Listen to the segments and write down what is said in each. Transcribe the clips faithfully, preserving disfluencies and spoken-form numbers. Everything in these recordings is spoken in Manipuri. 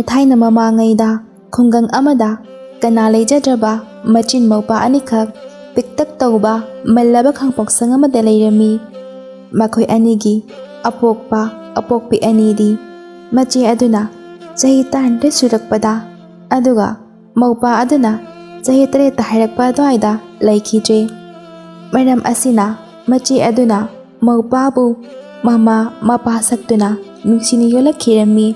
ꯊꯥꯏꯅ ꯃꯃꯥꯡꯉꯩꯗ ꯈꯨꯡꯒꯪ ꯑꯃꯗ ꯀꯅꯥ ꯂꯩꯖꯗ꯭ꯔꯕ ꯃꯆꯤꯟ ꯃꯧꯄꯥ ꯑꯅꯤꯈꯛ ꯄꯤꯛꯇꯛ ꯇꯧꯕ ꯃꯜꯂꯕ ꯈꯥꯡꯄꯣꯛꯁꯪ ꯑꯃꯗ ꯂꯩꯔꯝꯃꯤ꯫ ꯃꯈꯣꯏ ꯑꯅꯤꯒꯤ ꯑꯄꯣꯛꯄ ꯑꯄꯣꯛꯄꯤ ꯑꯅꯤꯗꯤ ꯃꯆꯦ ꯑꯗꯨꯅ ꯆꯍꯤ ꯇꯔꯥꯅꯤꯊꯣꯏ ꯁꯨꯔꯛꯄꯗ, ꯑꯗꯨꯒ ꯃꯧꯄꯥ ꯑꯗꯨꯅ ꯆꯍꯤ ꯇꯔꯦꯠꯇ ꯍꯥꯏꯔꯛꯄ ꯑꯗꯨꯋꯥꯏꯗ ꯂꯩꯈꯤꯗ꯭ꯔꯦ꯫ ꯃꯔꯝ ꯑꯁꯤꯅ ꯃꯆꯦ ꯑꯗꯨꯅ ꯃꯧꯄꯥꯕꯨ ꯃꯃꯥ ꯃꯄꯥ ꯁꯛꯇꯨꯅ ꯅꯨꯡꯁꯤꯅ ꯌꯣꯜꯂꯛꯈꯤꯔꯝꯃꯤ꯫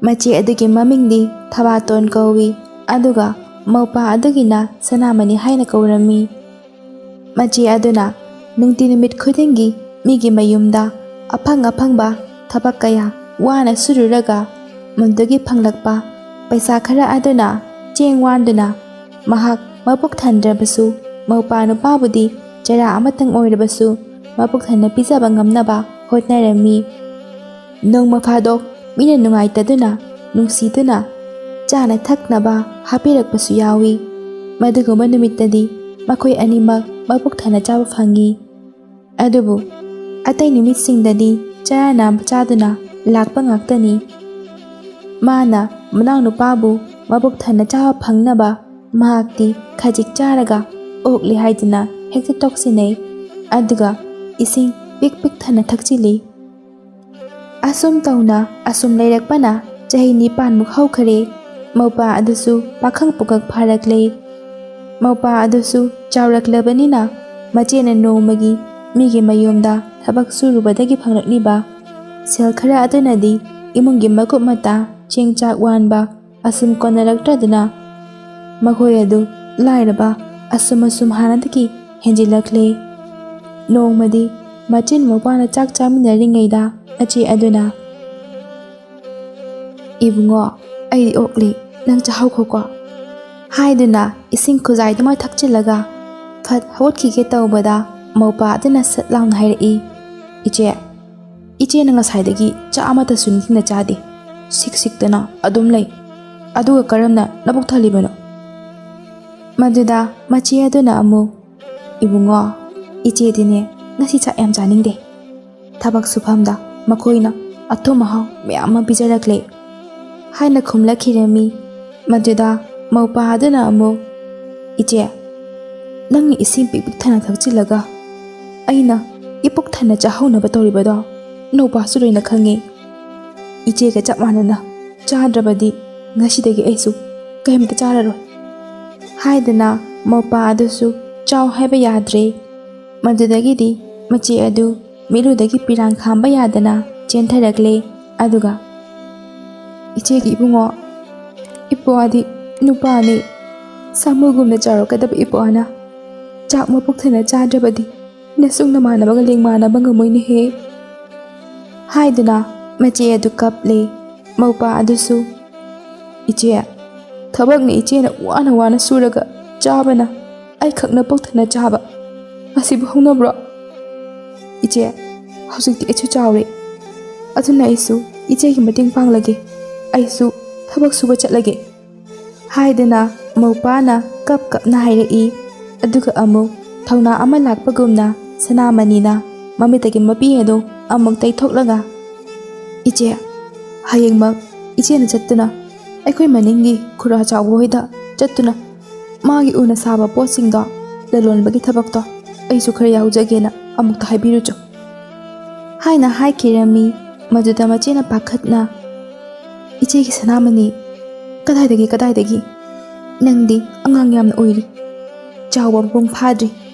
ꯃꯆꯦ ꯑꯗꯨꯒꯤ ꯃꯃꯤꯡꯗꯤ ꯊꯕꯥꯇꯣꯟ ꯀꯧꯏ, ꯑꯗꯨꯒ ꯃꯧꯄꯥ ꯑꯗꯨꯒꯤꯅ ꯁꯅꯥꯃꯅꯤ ꯍꯥꯏꯅ ꯀꯧꯔꯝꯃꯤ꯫ ꯃꯆꯦ ꯑꯗꯨꯅ ꯅꯨꯡꯇꯤ ꯅꯨꯃꯤꯠ ꯈꯨꯗꯤꯡꯒꯤ ꯃꯤꯒꯤ ꯃꯌꯨꯝꯗ ꯑꯐꯪ ꯑꯐꯪꯕ ꯊꯕꯛ ꯀꯌꯥ ꯋꯥꯅ ꯁꯨꯔꯨꯔꯒ ꯃꯗꯨꯒꯤ ꯐꯪꯂꯛꯄ ꯄꯩꯁꯥ ꯈꯔ ꯑꯗꯨꯅ ꯆꯦꯡ ꯋꯥꯟꯗꯨꯅ ꯃꯍꯥꯛ ꯃꯄꯨꯛ ꯊꯟꯗ꯭ꯔꯕꯁꯨ, ꯃꯧꯄꯥ ꯅꯨꯄꯥꯕꯨꯗꯤ ꯆꯔꯥ ꯑꯃꯇꯪ ꯑꯣꯏꯔꯕꯁꯨ ꯃꯄꯨꯛ ꯊꯟꯅ ꯄꯤꯖꯕ ꯉꯝꯅꯕ ꯍꯣꯠꯅꯔꯝꯃꯤ꯫ ꯅꯣꯡꯃ ꯐꯥꯗꯣꯛ ꯃꯤꯅ ꯅꯨꯡꯉꯥꯏꯇꯗꯨꯅ, ꯅꯨꯡꯁꯤꯗꯨꯅ ꯆꯥꯅ ꯊꯛꯅꯕ ꯍꯥꯞꯄꯤꯔꯛꯄꯁꯨ ꯌꯥꯎꯏ꯫ ꯃꯗꯨꯒꯨꯝꯕ ꯅꯨꯃꯤꯠꯇꯗꯤ ꯃꯈꯣꯏ ꯑꯅꯤꯃꯛ ꯃꯄꯨꯛ ꯊꯟꯅ ꯆꯥꯕ ꯐꯪꯏ꯫ ꯑꯗꯨꯕꯨ ꯑꯇꯩ ꯅꯨꯃꯤꯠꯁꯤꯡꯗꯗꯤ ꯆꯔꯥ ꯅꯥꯝꯕ ꯆꯥꯗꯨꯅ ꯂꯥꯛꯄ ꯉꯥꯛꯇꯅꯤ꯫ ꯃꯥꯅ ꯃꯅꯥꯎꯅꯨꯄꯥꯕꯨ ꯃꯄꯨꯛ ꯊꯟꯅ ꯆꯥꯕ ꯐꯪꯅꯕ ꯃꯍꯥꯛꯇꯤ ꯈꯖꯤꯛ ꯆꯥꯔꯒ ꯑꯣꯛꯂꯦ ꯍꯥꯏꯗꯨꯅ ꯍꯦꯛꯇ ꯇꯣꯛꯁꯤꯟꯅꯩ꯫ ꯑꯗꯨꯒ ꯏꯁꯤꯡ ꯄꯤꯛ ꯄꯤꯛ ꯊꯟꯅ ꯊꯛꯆꯤꯜꯂꯤ꯫ ꯑꯁꯨꯝ ꯇꯧꯅ ꯑꯁꯨꯝ ꯂꯩꯔꯛꯄꯅ ꯆꯍꯤ ꯅꯤꯄꯥꯟꯃꯨꯛ ꯍꯧꯈꯔꯦ꯫ ꯃꯧꯄꯥ ꯑꯗꯨꯁꯨ ꯄꯥꯈꯪ ꯄꯨꯡꯀꯛ ꯐꯥꯔꯛꯂꯦ꯫ ꯃꯧꯄꯥ ꯑꯗꯨꯁꯨ ꯆꯥꯎꯔꯛꯂꯕꯅꯤꯅ ꯃꯆꯦꯅ ꯅꯣꯡꯃꯒꯤ ꯃꯤꯒꯤ ꯃꯌꯨꯝꯗ ꯊꯕꯛ ꯁꯨꯔꯨꯕꯗꯒꯤ ꯐꯪꯂꯛꯂꯤꯕ ꯁꯦꯜ ꯈꯔ ꯑꯗꯨꯅꯗꯤ ꯏꯃꯨꯡꯒꯤ ꯃꯀꯨꯞ ꯃꯇꯥ, ꯆꯦꯡ ꯆꯥꯛ ꯋꯥꯟꯕ ꯑꯁꯨꯝ ꯀꯣꯟꯅꯔꯛꯇ꯭ꯔꯗꯨꯅ ꯃꯈꯣꯏ ꯑꯗꯨ ꯂꯥꯏꯔꯕ ꯑꯁꯨꯝ ꯑꯁꯨꯝ ꯍꯥꯟꯅꯗꯒꯤ ꯍꯦꯟꯖꯤꯜꯂꯛꯂꯦ꯫ ꯅꯣꯡꯃꯗꯤ ꯃꯆꯤꯟ ꯃꯧꯄꯥꯅ ꯆꯥꯛ ꯆꯥꯃꯤꯟꯅꯔꯤꯉꯩꯗ ꯃꯆꯦ ꯑꯗꯨꯅ, "ꯏꯕꯨꯡꯉꯣ, ꯑꯩ ꯑꯣꯛꯂꯤ, ꯅꯪ ꯆꯥꯍꯧꯈꯣꯀꯣ" ꯍꯥꯏꯗꯨꯅ ꯏꯁꯤꯡ ꯈꯨꯖꯥꯏꯗꯨꯃ ꯊꯛꯆꯤꯜꯂꯒ ꯐꯠ ꯍꯧꯒꯠꯈꯤꯒꯦ ꯇꯧꯕꯗ ꯃꯧꯄꯥ ꯑꯗꯨꯅ ꯁꯠ ꯂꯥꯎꯅ ꯍꯥꯏꯔꯛꯏ, "ꯏꯆꯦ, ꯏꯆꯦꯅ ꯉꯁꯥꯏꯗꯒꯤ ꯆꯥꯛ ꯑꯃꯠꯇꯁꯨ ꯅꯤꯡꯊꯤꯅ ꯆꯥꯗꯦ꯫ ꯁꯤꯛ ꯁꯤꯛꯇꯅ ꯑꯗꯨꯝ ꯂꯩ꯫ ꯑꯗꯨꯒ ꯀꯔꯝꯅ ꯅꯕꯨꯛ ꯊꯜꯂꯤꯕꯅꯣ?" ꯃꯗꯨꯗ ꯃꯆꯦ ꯑꯗꯨꯅ ꯑꯃꯨꯛ, "ꯏꯕꯨꯡꯉꯣ, ꯏꯆꯦꯗꯤꯅꯦ ꯉꯁꯤ ꯆꯥꯛ ꯌꯥꯝ ꯆꯥꯅꯤꯡꯗꯦ꯫ ꯊꯕꯛ ꯁꯨꯐꯝꯗ ꯃꯈꯣꯏꯅ ꯑꯊꯨꯝ ꯑꯍꯥꯎ ꯃꯌꯥꯝ ꯑꯃ ꯄꯤꯖꯔꯛꯂꯦ꯫ ꯍꯥꯏꯅ ꯈꯨꯝꯂꯛꯈꯤꯔꯝꯃꯤ꯫ ꯃꯗꯨꯗ ꯃꯧꯄꯥ ꯑꯗꯨꯅ ꯑꯃꯨꯛ, "ꯏꯆꯦ, ꯅꯪꯅ ꯏꯁꯤꯡ ꯄꯤꯛ ꯄꯤꯛ ꯊꯟꯅ ꯊꯛꯆꯤꯜꯂꯒ ꯑꯩꯅ ꯏꯄꯨꯛ ꯊꯟꯅ ꯆꯥꯍꯧꯅꯕ ꯇꯧꯔꯤꯕꯗꯣ ꯅꯧꯄꯥꯁꯨ ꯂꯣꯏꯅ ꯈꯪꯉꯤ꯫ ꯏꯆꯦꯒ ꯆꯞ ꯃꯥꯟꯅꯅ ꯆꯥꯗ꯭ꯔꯕꯗꯤ ꯉꯁꯤꯗꯒꯤ ꯑꯩꯁꯨ ꯀꯔꯤꯝꯇ ꯆꯥꯔꯔꯣꯏ" ꯍꯥꯏꯗꯅ ꯃꯧꯄꯥ ꯑꯗꯨꯁꯨ ꯆꯥꯎ ꯍꯥꯏꯕ ꯌꯥꯗ꯭ꯔꯦ꯫ ꯃꯗꯨꯗꯒꯤꯗꯤ ꯃꯆꯦ ꯑꯗꯨ ꯃꯤꯠꯂꯨꯗꯒꯤ ꯄꯤꯔꯥꯡ ꯈꯥꯝꯕ ꯌꯥꯗꯅ ꯆꯦꯟꯊꯔꯛꯂꯦ꯫ ꯑꯗꯨꯒ, "ꯏꯆꯦꯒꯤ ꯏꯕꯨꯡꯉꯣ, ꯏꯄ꯭ꯋꯥꯗꯤ ꯅꯨꯄꯥꯅꯤ, ꯁꯥꯃꯨꯒꯨꯝꯅ ꯆꯥꯎꯔꯛꯀꯗꯕ ꯏꯄ꯭ꯋꯥꯅ ꯆꯥꯛ ꯃꯄꯨꯛ ꯊꯟꯅ ꯆꯥꯗ꯭ꯔꯕꯗꯤ ꯅꯁꯨꯡ ꯅꯃꯥꯟꯅꯕꯒ ꯂꯦꯡꯃꯥꯟꯅꯕ ꯉꯝꯃꯣꯏꯅꯦꯍꯦ" ꯍꯥꯏꯗꯨꯅ ꯃꯆꯦ ꯑꯗꯨ ꯀꯞꯂꯦ꯫ ꯃꯧꯄꯥ ꯑꯗꯨꯁꯨ, "ꯏꯆꯦ, ꯊꯕꯛꯅ ꯏꯆꯦꯅ ꯋꯥꯅ ꯋꯥꯅ ꯁꯨꯔꯒ ꯆꯥꯕꯅ ꯑꯩꯈꯛꯅ ꯄꯨꯛ ꯊꯟꯅ ꯆꯥꯕ, ꯃꯁꯤꯕꯨ ꯍꯧꯅꯕ꯭ꯔꯣ? ꯏꯆꯦ, ꯍꯧꯖꯤꯛꯇꯤ ꯑꯩꯁꯨ ꯆꯥꯎꯔꯦ, ꯑꯗꯨꯅ ꯑꯩꯁꯨ ꯏꯆꯦꯒꯤ ꯃꯇꯦꯡ ꯄꯥꯡꯂꯒꯦ꯫ ꯑꯩꯁꯨ ꯊꯕꯛ ꯁꯨꯕ ꯆꯠꯂꯒꯦ" ꯍꯥꯏꯗꯨꯅ ꯃꯧꯄꯥꯅ ꯀꯞ ꯀꯞꯅ ꯍꯥꯏꯔꯛꯏ꯫ ꯑꯗꯨꯒ ꯑꯃꯨꯛ ꯊꯧꯅꯥ ꯑꯃ ꯂꯥꯛꯄꯒꯨꯝꯅ ꯁꯅꯥꯃꯅꯤꯅ ꯃꯃꯤꯠꯇꯒꯤ ꯃꯄꯤ ꯑꯗꯨ ꯑꯃꯨꯛ ꯇꯩꯊꯣꯛꯂꯒ, "ꯏꯆꯦ, ꯍꯌꯦꯡꯃꯛ ꯏꯆꯦꯅ ꯆꯠꯇꯨꯅ ꯑꯩꯈꯣꯏ ꯃꯅꯤꯡꯒꯤ ꯈꯨꯔꯥ ꯆꯥꯎꯕ ꯍꯣꯏꯗ ꯆꯠꯇꯨꯅ ꯃꯥꯒꯤ ꯎꯅ ꯁꯥꯕ ꯄꯣꯠꯁꯤꯡꯗꯣ ꯂꯂꯣꯟꯕꯒꯤ ꯊꯕꯛꯇꯣ ꯑꯩꯁꯨ ꯈꯔ ꯌꯥꯎꯖꯒꯦꯅ ꯑꯃꯨꯛꯇ ꯍꯥꯏꯕꯤꯔꯨꯆꯣ" ꯍꯥꯏꯅ ꯍꯥꯏꯈꯤꯔꯝꯃꯤ꯫ ꯃꯗꯨꯗ ꯃꯆꯦꯅ ꯄꯥꯈꯠꯅ, "ꯏꯆꯦꯒꯤ ꯁꯅꯥꯃꯅꯤ, ꯀꯗꯥꯏꯗꯒꯤ, ꯀꯗꯥꯏꯗꯒꯤ? ꯅꯪꯗꯤ ꯑꯉꯥꯡ ꯌꯥꯝꯅ ꯑꯣꯏꯔꯤ, ꯆꯥꯎꯕ ꯃꯄꯨꯡ ꯐꯥꯗ꯭ꯔꯤ,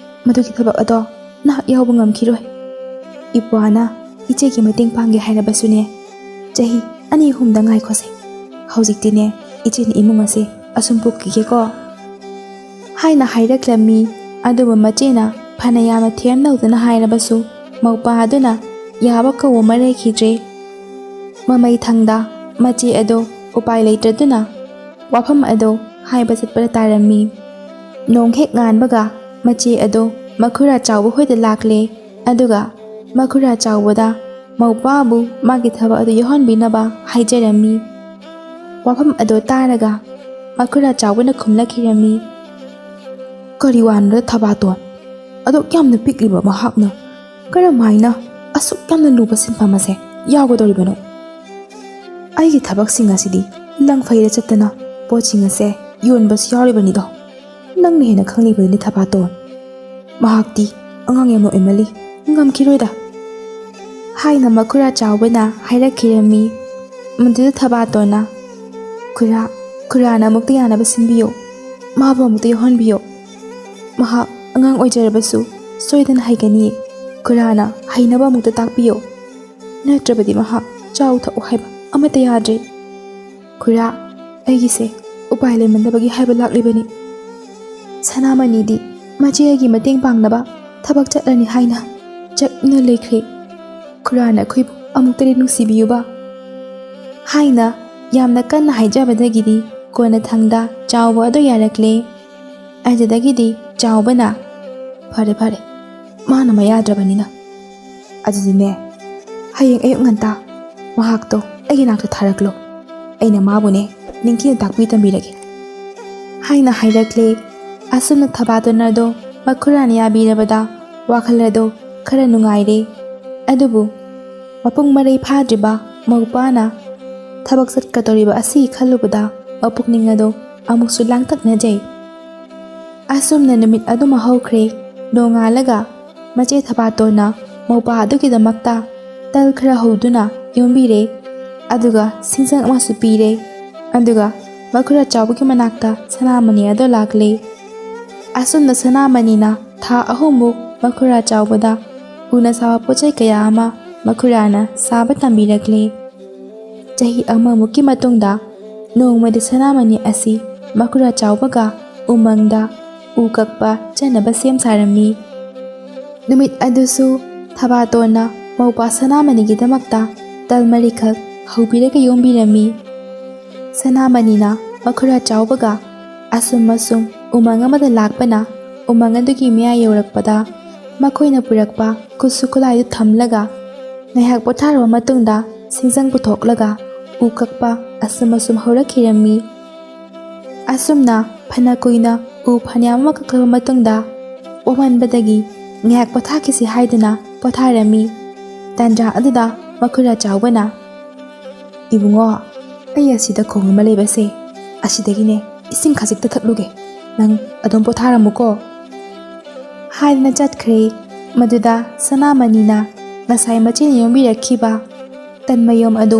ꯃꯗꯨꯒꯤ ꯊꯕꯛ ꯑꯗꯣ ꯅꯍꯥꯛ ꯌꯥꯎꯕ ꯉꯝꯈꯤꯔꯣꯏ꯫ ꯏꯄ꯭ꯋꯥꯅ ꯏꯆꯦꯒꯤ ꯃꯇꯦꯡ ꯄꯥꯡꯒꯦ ꯍꯥꯏꯔꯕꯁꯨꯅꯦ, ꯆꯍꯤ ꯑꯅꯤ ꯑꯍꯨꯝꯗ ꯉꯥꯏꯈꯣꯁꯦ꯫ ꯍꯧꯖꯤꯛꯇꯤꯅꯦ, ꯏꯆꯦꯅ ꯏꯃꯨꯡ ꯑꯁꯦ ꯑꯁꯨꯝ ꯄꯨꯈꯤꯒꯦꯀꯣ" ꯍꯥꯏꯅ ꯍꯥꯏꯔꯛꯂꯝꯃꯤ꯫ ꯑꯗꯨꯕꯨ ꯃꯆꯦꯅ ꯐꯅ ꯌꯥꯝꯅ ꯊꯦꯝ ꯇꯧꯗꯨꯅ ꯍꯥꯏꯔꯕꯁꯨ ꯃꯧꯄꯥ ꯑꯗꯨꯅ ꯌꯥꯕ ꯀꯧꯕ ꯑꯃ ꯂꯩꯈꯤꯗ꯭ꯔꯦ꯫ ꯃꯃꯩ ꯊꯪꯗ ꯃꯆꯦ ꯑꯗꯨ ꯎꯄꯥꯏ ꯂꯩꯇ꯭ꯔꯗꯨꯅ ꯋꯥꯐꯝ ꯑꯗꯨ ꯍꯥꯏꯕ ꯆꯠꯄꯗ ꯇꯥꯔꯝꯃꯤ꯫ ꯅꯣꯡ ꯍꯦꯛ ꯉꯥꯟꯕꯒ ꯃꯆꯦ ꯑꯗꯨ ꯃꯈꯨꯔꯥ ꯆꯥꯎꯕ ꯍꯣꯏꯗ ꯂꯥꯛꯂꯦ꯫ ꯑꯗꯨꯒ ꯃꯈꯨꯔꯥ ꯆꯥꯎꯕꯗ ꯃꯧꯄꯥꯕꯨ ꯃꯥꯒꯤ ꯊꯕꯛ ꯑꯗꯨ ꯌꯥꯎꯍꯟꯕꯤꯅꯕ ꯍꯥꯏꯖꯔꯝꯃꯤ꯫ ꯋꯥꯐꯝ ꯑꯗꯨ ꯇꯥꯔꯒ ꯃꯈꯨꯔꯥ ꯆꯥꯎꯕꯅ ꯈꯨꯝꯂꯛꯈꯤꯔꯝꯃꯤ, "ꯀꯔꯤ ꯋꯥꯅꯣꯗ ꯊꯕꯥꯇꯣꯟ? ꯑꯗꯨꯛ ꯌꯥꯝꯅ ꯄꯤꯛꯂꯤꯕ ꯃꯍꯥꯛꯅ ꯀꯔꯝꯍꯥꯏꯅ ꯑꯁꯨꯛ ꯌꯥꯝꯅ ꯂꯨꯕ ꯁꯤꯟꯐꯝ ꯑꯁꯦ ꯌꯥꯎꯒꯗꯧꯔꯤꯕꯅꯣ?" ꯑꯩꯒꯤ ꯊꯕꯛꯁꯤꯡ ꯑꯁꯤꯗꯤ ꯂꯪꯐꯩꯗ ꯆꯠꯇꯅ ꯄꯣꯠꯁꯤꯡ ꯑꯁꯦ ꯌꯣꯟꯕꯁꯨ ꯌꯥꯎꯔꯤꯕꯅꯤꯗꯣ꯫ ꯅꯪꯅ ꯍꯦꯟꯅ ꯈꯪꯂꯤꯕꯗꯨꯅꯤ ꯊꯕꯥꯇꯣꯟ꯫ ꯃꯍꯥꯛꯇꯤ ꯑꯉꯥꯡ ꯌꯥꯝꯅ ꯑꯣꯏꯃꯜꯂꯤ, ꯉꯝꯈꯤꯔꯣꯏꯗ" ꯍꯥꯏꯅ ꯃꯈꯨꯔꯥ ꯆꯥꯎꯕꯅ ꯍꯥꯏꯔꯛꯈꯤꯔꯝꯃꯤ꯫ ꯃꯗꯨꯗ ꯊꯕꯥꯇꯣꯟꯅ, "ꯈꯨꯔꯥ, ꯈꯨꯔꯥꯅ ꯑꯃꯨꯛꯇ ꯌꯥꯅꯕ ꯁꯤꯟꯕꯤꯌꯨ꯫ ꯃꯥꯕꯨ ꯑꯃꯨꯛꯇ ꯌꯥꯎꯍꯟꯕꯤꯌꯨ꯫ ꯃꯍꯥꯛ ꯑꯉꯥꯡ ꯑꯣꯏꯖꯔꯕꯁꯨ ꯁꯣꯏꯗꯅ ꯍꯩꯒꯅꯤ꯫ ꯈꯨꯔꯥꯅ ꯍꯩꯅꯕ ꯑꯃꯨꯛꯇ ꯇꯥꯛꯄꯤꯌꯨ꯫ ꯅꯠꯇ꯭ꯔꯕꯗꯤ ꯃꯍꯥꯛ ꯆꯥꯎ ꯊꯛꯎ ꯍꯥꯏꯕ ꯑꯃꯠꯇ ꯌꯥꯗ꯭ꯔꯦ꯫ ꯈꯨꯔꯥ, ꯑꯩꯒꯤꯁꯦ ꯎꯄꯥꯏ ꯂꯩꯃꯟꯗꯕꯒꯤ ꯍꯥꯏꯕ ꯂꯥꯛꯂꯤꯕꯅꯤ꯫ ꯁꯅꯥꯃꯅꯤꯗꯤ ꯃꯆꯦ ꯑꯩꯒꯤ ꯃꯇꯦꯡ ꯄꯥꯡꯅꯕ ꯊꯕꯛ ꯆꯠꯂꯅꯤ ꯍꯥꯏꯅ ꯆꯠꯅ ꯂꯩꯈ꯭ꯔꯦ꯫ ꯈꯨꯔꯥꯅ ꯑꯩꯈꯣꯏꯕꯨ ꯑꯃꯨꯛꯇꯗꯤ ꯅꯨꯡꯁꯤꯕꯤꯌꯨꯕ" ꯍꯥꯏꯅ ꯌꯥꯝꯅ ꯀꯟꯅ ꯍꯥꯏꯖꯕꯗꯒꯤꯗꯤ ꯀꯣꯟꯅꯊꯪꯗ ꯆꯥꯎꯕ ꯑꯗꯨ ꯌꯥꯔꯛꯂꯦ꯫ ꯑꯗꯨꯗꯒꯤꯗꯤ ꯆꯥꯎꯕꯅ, "ꯐꯔꯦ, ꯐꯔꯦ, ꯃꯥꯅ ꯃꯌꯥꯗ꯭ꯔꯕꯅꯤꯅ꯫ ꯑꯗꯨꯗꯤꯅꯦ, ꯍꯌꯦꯡ ꯑꯌꯨꯛ ꯉꯟꯇꯥ ꯃꯍꯥꯛꯇꯣ ꯑꯩꯒꯤ ꯅꯥꯛꯇ ꯊꯥꯔꯛꯂꯣ꯫ ꯑꯩꯅ ꯃꯥꯕꯨꯅꯦ ꯅꯤꯡꯊꯤꯅ ꯇꯥꯛꯄꯤ ꯇꯝꯕꯤꯔꯒꯦ" ꯍꯥꯏꯅ ꯍꯥꯏꯔꯛꯂꯦ꯫ ꯑꯁꯨꯝꯅ ꯊꯕꯥꯇꯣꯟ ꯑꯗꯣ ꯃꯈꯨꯔꯥꯅ ꯌꯥꯕꯤꯔꯕꯗ ꯋꯥꯈꯜ ꯑꯗꯣ ꯈꯔ ꯅꯨꯡꯉꯥꯏꯔꯦ꯫ ꯑꯗꯨꯕꯨ ꯃꯄꯨꯡ ꯃꯔꯩ ꯐꯥꯗ꯭ꯔꯤꯕ ꯃꯧꯄꯥꯅ ꯊꯕꯛ ꯆꯠꯀꯗꯧꯔꯤꯕ ꯑꯁꯤ ꯈꯜꯂꯨꯕꯗ ꯃꯄꯨꯛꯅꯤꯡ ꯑꯗꯣ ꯑꯃꯨꯛꯁꯨ ꯂꯥꯡꯇꯛꯅꯖꯩ꯫ ꯑꯁꯨꯝꯅ ꯅꯨꯃꯤꯠ ꯑꯗꯨꯃ ꯍꯧꯈ꯭ꯔꯦ꯫ ꯅꯣꯡꯉꯥꯜꯂꯒ ꯃꯆꯦ ꯊꯕꯥꯇꯣꯟꯅ ꯃꯧꯄꯥ ꯑꯗꯨꯒꯤꯗꯃꯛꯇ ꯇꯜ ꯈꯔ ꯍꯧꯗꯨꯅ ꯌꯣꯝꯕꯤꯔꯦ꯫ ꯑꯗꯨꯒ ꯁꯤꯡꯖꯪ ꯑꯃꯁꯨ ꯄꯤꯔꯦ꯫ ꯑꯗꯨꯒ ꯃꯈꯨꯔꯥ ꯆꯥꯎꯕꯒꯤ ꯃꯅꯥꯛꯇ ꯁꯅꯥꯃꯅꯤ ꯑꯗꯣ ꯂꯥꯛꯂꯦ꯫ ꯑꯁꯨꯝꯅ ꯁꯅꯥꯃꯅꯤꯅ ꯊꯥ ꯑꯍꯨꯝꯃꯨꯛ ꯃꯈꯨꯔꯥ ꯆꯥꯎꯕꯗ ꯎꯅ ꯁꯥꯕ ꯄꯣꯠ ꯆꯩ ꯀꯌꯥ ꯑꯃ ꯃꯈꯨꯔꯥꯅ ꯁꯥꯕ ꯇꯝꯕꯤꯔꯛꯂꯦ꯫ ꯆꯍꯤ ꯑꯃꯃꯨꯛꯀꯤ ꯃꯇꯨꯡꯗ ꯅꯣꯡꯃꯗꯤ ꯁꯅꯥꯃꯅꯤ ꯑꯁꯤ ꯃꯈꯨꯔꯥ ꯆꯥꯎꯕꯒ ꯎꯃꯪꯗ ꯎ ꯀꯛꯄ ꯆꯠꯅꯕ ꯁꯦꯝ ꯁꯥꯔꯝꯃꯤ꯫ ꯅꯨꯃꯤꯠ ꯑꯗꯨꯁꯨ ꯊꯕꯥꯇꯣꯟꯅ ꯃꯧꯄ꯭ꯋꯥ ꯁꯅꯥꯃꯅꯤꯒꯤꯗꯃꯛꯇ ꯇꯜ ꯃꯔꯤꯈꯛ ꯍꯧꯕꯤꯔꯒ ꯌꯣꯝꯕꯤꯔꯝꯃꯤ꯫ ꯁꯅꯥꯃꯅꯤꯅ ꯃꯈꯨꯔꯥ ꯆꯥꯎꯕꯒ ꯑꯁꯨꯝ ꯑꯁꯨꯝ ꯎꯃꯪ ꯑꯃꯗ ꯂꯥꯛꯄꯅ ꯎꯃꯪ ꯑꯗꯨꯒꯤ ꯃꯌꯥꯏ ꯌꯧꯔꯛꯄꯗ ꯃꯈꯣꯏꯅ ꯄꯨꯔꯛꯄ ꯈꯨꯠꯁꯨ ꯈꯨꯠꯂꯥꯏꯗꯨ ꯊꯝꯂꯒ ꯉꯥꯏꯍꯥꯛ ꯄꯣꯊꯥꯔꯕ ꯃꯇꯨꯡꯗ ꯁꯤꯡꯖꯪ ꯄꯨꯊꯣꯛꯂꯒ ꯎ ꯀꯛꯄ ꯑꯁꯨꯝ ꯑꯁꯨꯝ ꯍꯧꯔꯛꯈꯤꯔꯝꯃꯤ꯫ ꯑꯁꯨꯝꯅ ꯐꯅ ꯀꯨꯏꯅ ꯎ ꯐꯅꯌꯥꯝ ꯑꯃ ꯀꯛꯂꯕ ꯃꯇꯨꯡꯗ ꯋꯥꯃꯟꯕꯗꯒꯤ ꯉꯥꯏꯍꯥꯛ ꯄꯣꯊꯥꯈꯤꯁꯤ ꯍꯥꯏꯗꯨꯅ ꯄꯣꯊꯥꯔꯝꯃꯤ꯫ ꯇꯥꯟꯖꯥ ꯑꯗꯨꯗ ꯃꯈꯨꯔꯥ ꯆꯥꯎꯕꯅ, "ꯏꯕꯨꯡꯉꯣ, ꯑꯩ ꯑꯁꯤꯗ ꯈꯣꯡ ꯑꯃ ꯂꯩꯕꯁꯦ, ꯑꯁꯤꯗꯒꯤꯅꯦ ꯏꯁꯤꯡ ꯈꯖꯤꯛꯇ ꯊꯛꯂꯨꯒꯦ꯫ ꯅꯪ ꯑꯗꯨꯝ ꯄꯣꯊꯥꯔꯝꯃꯨꯀꯣ," ꯍꯥꯏꯗꯨꯅ ꯆꯠꯈ꯭ꯔꯦ꯫ ꯃꯗꯨꯗ ꯁꯅꯥꯃꯅꯤꯅ ꯉꯁꯥꯏ ꯃꯆꯦꯅ ꯌꯣꯝꯕꯤꯔꯛꯈꯤꯕ ꯇꯟ ꯃꯌꯣꯝ ꯑꯗꯨ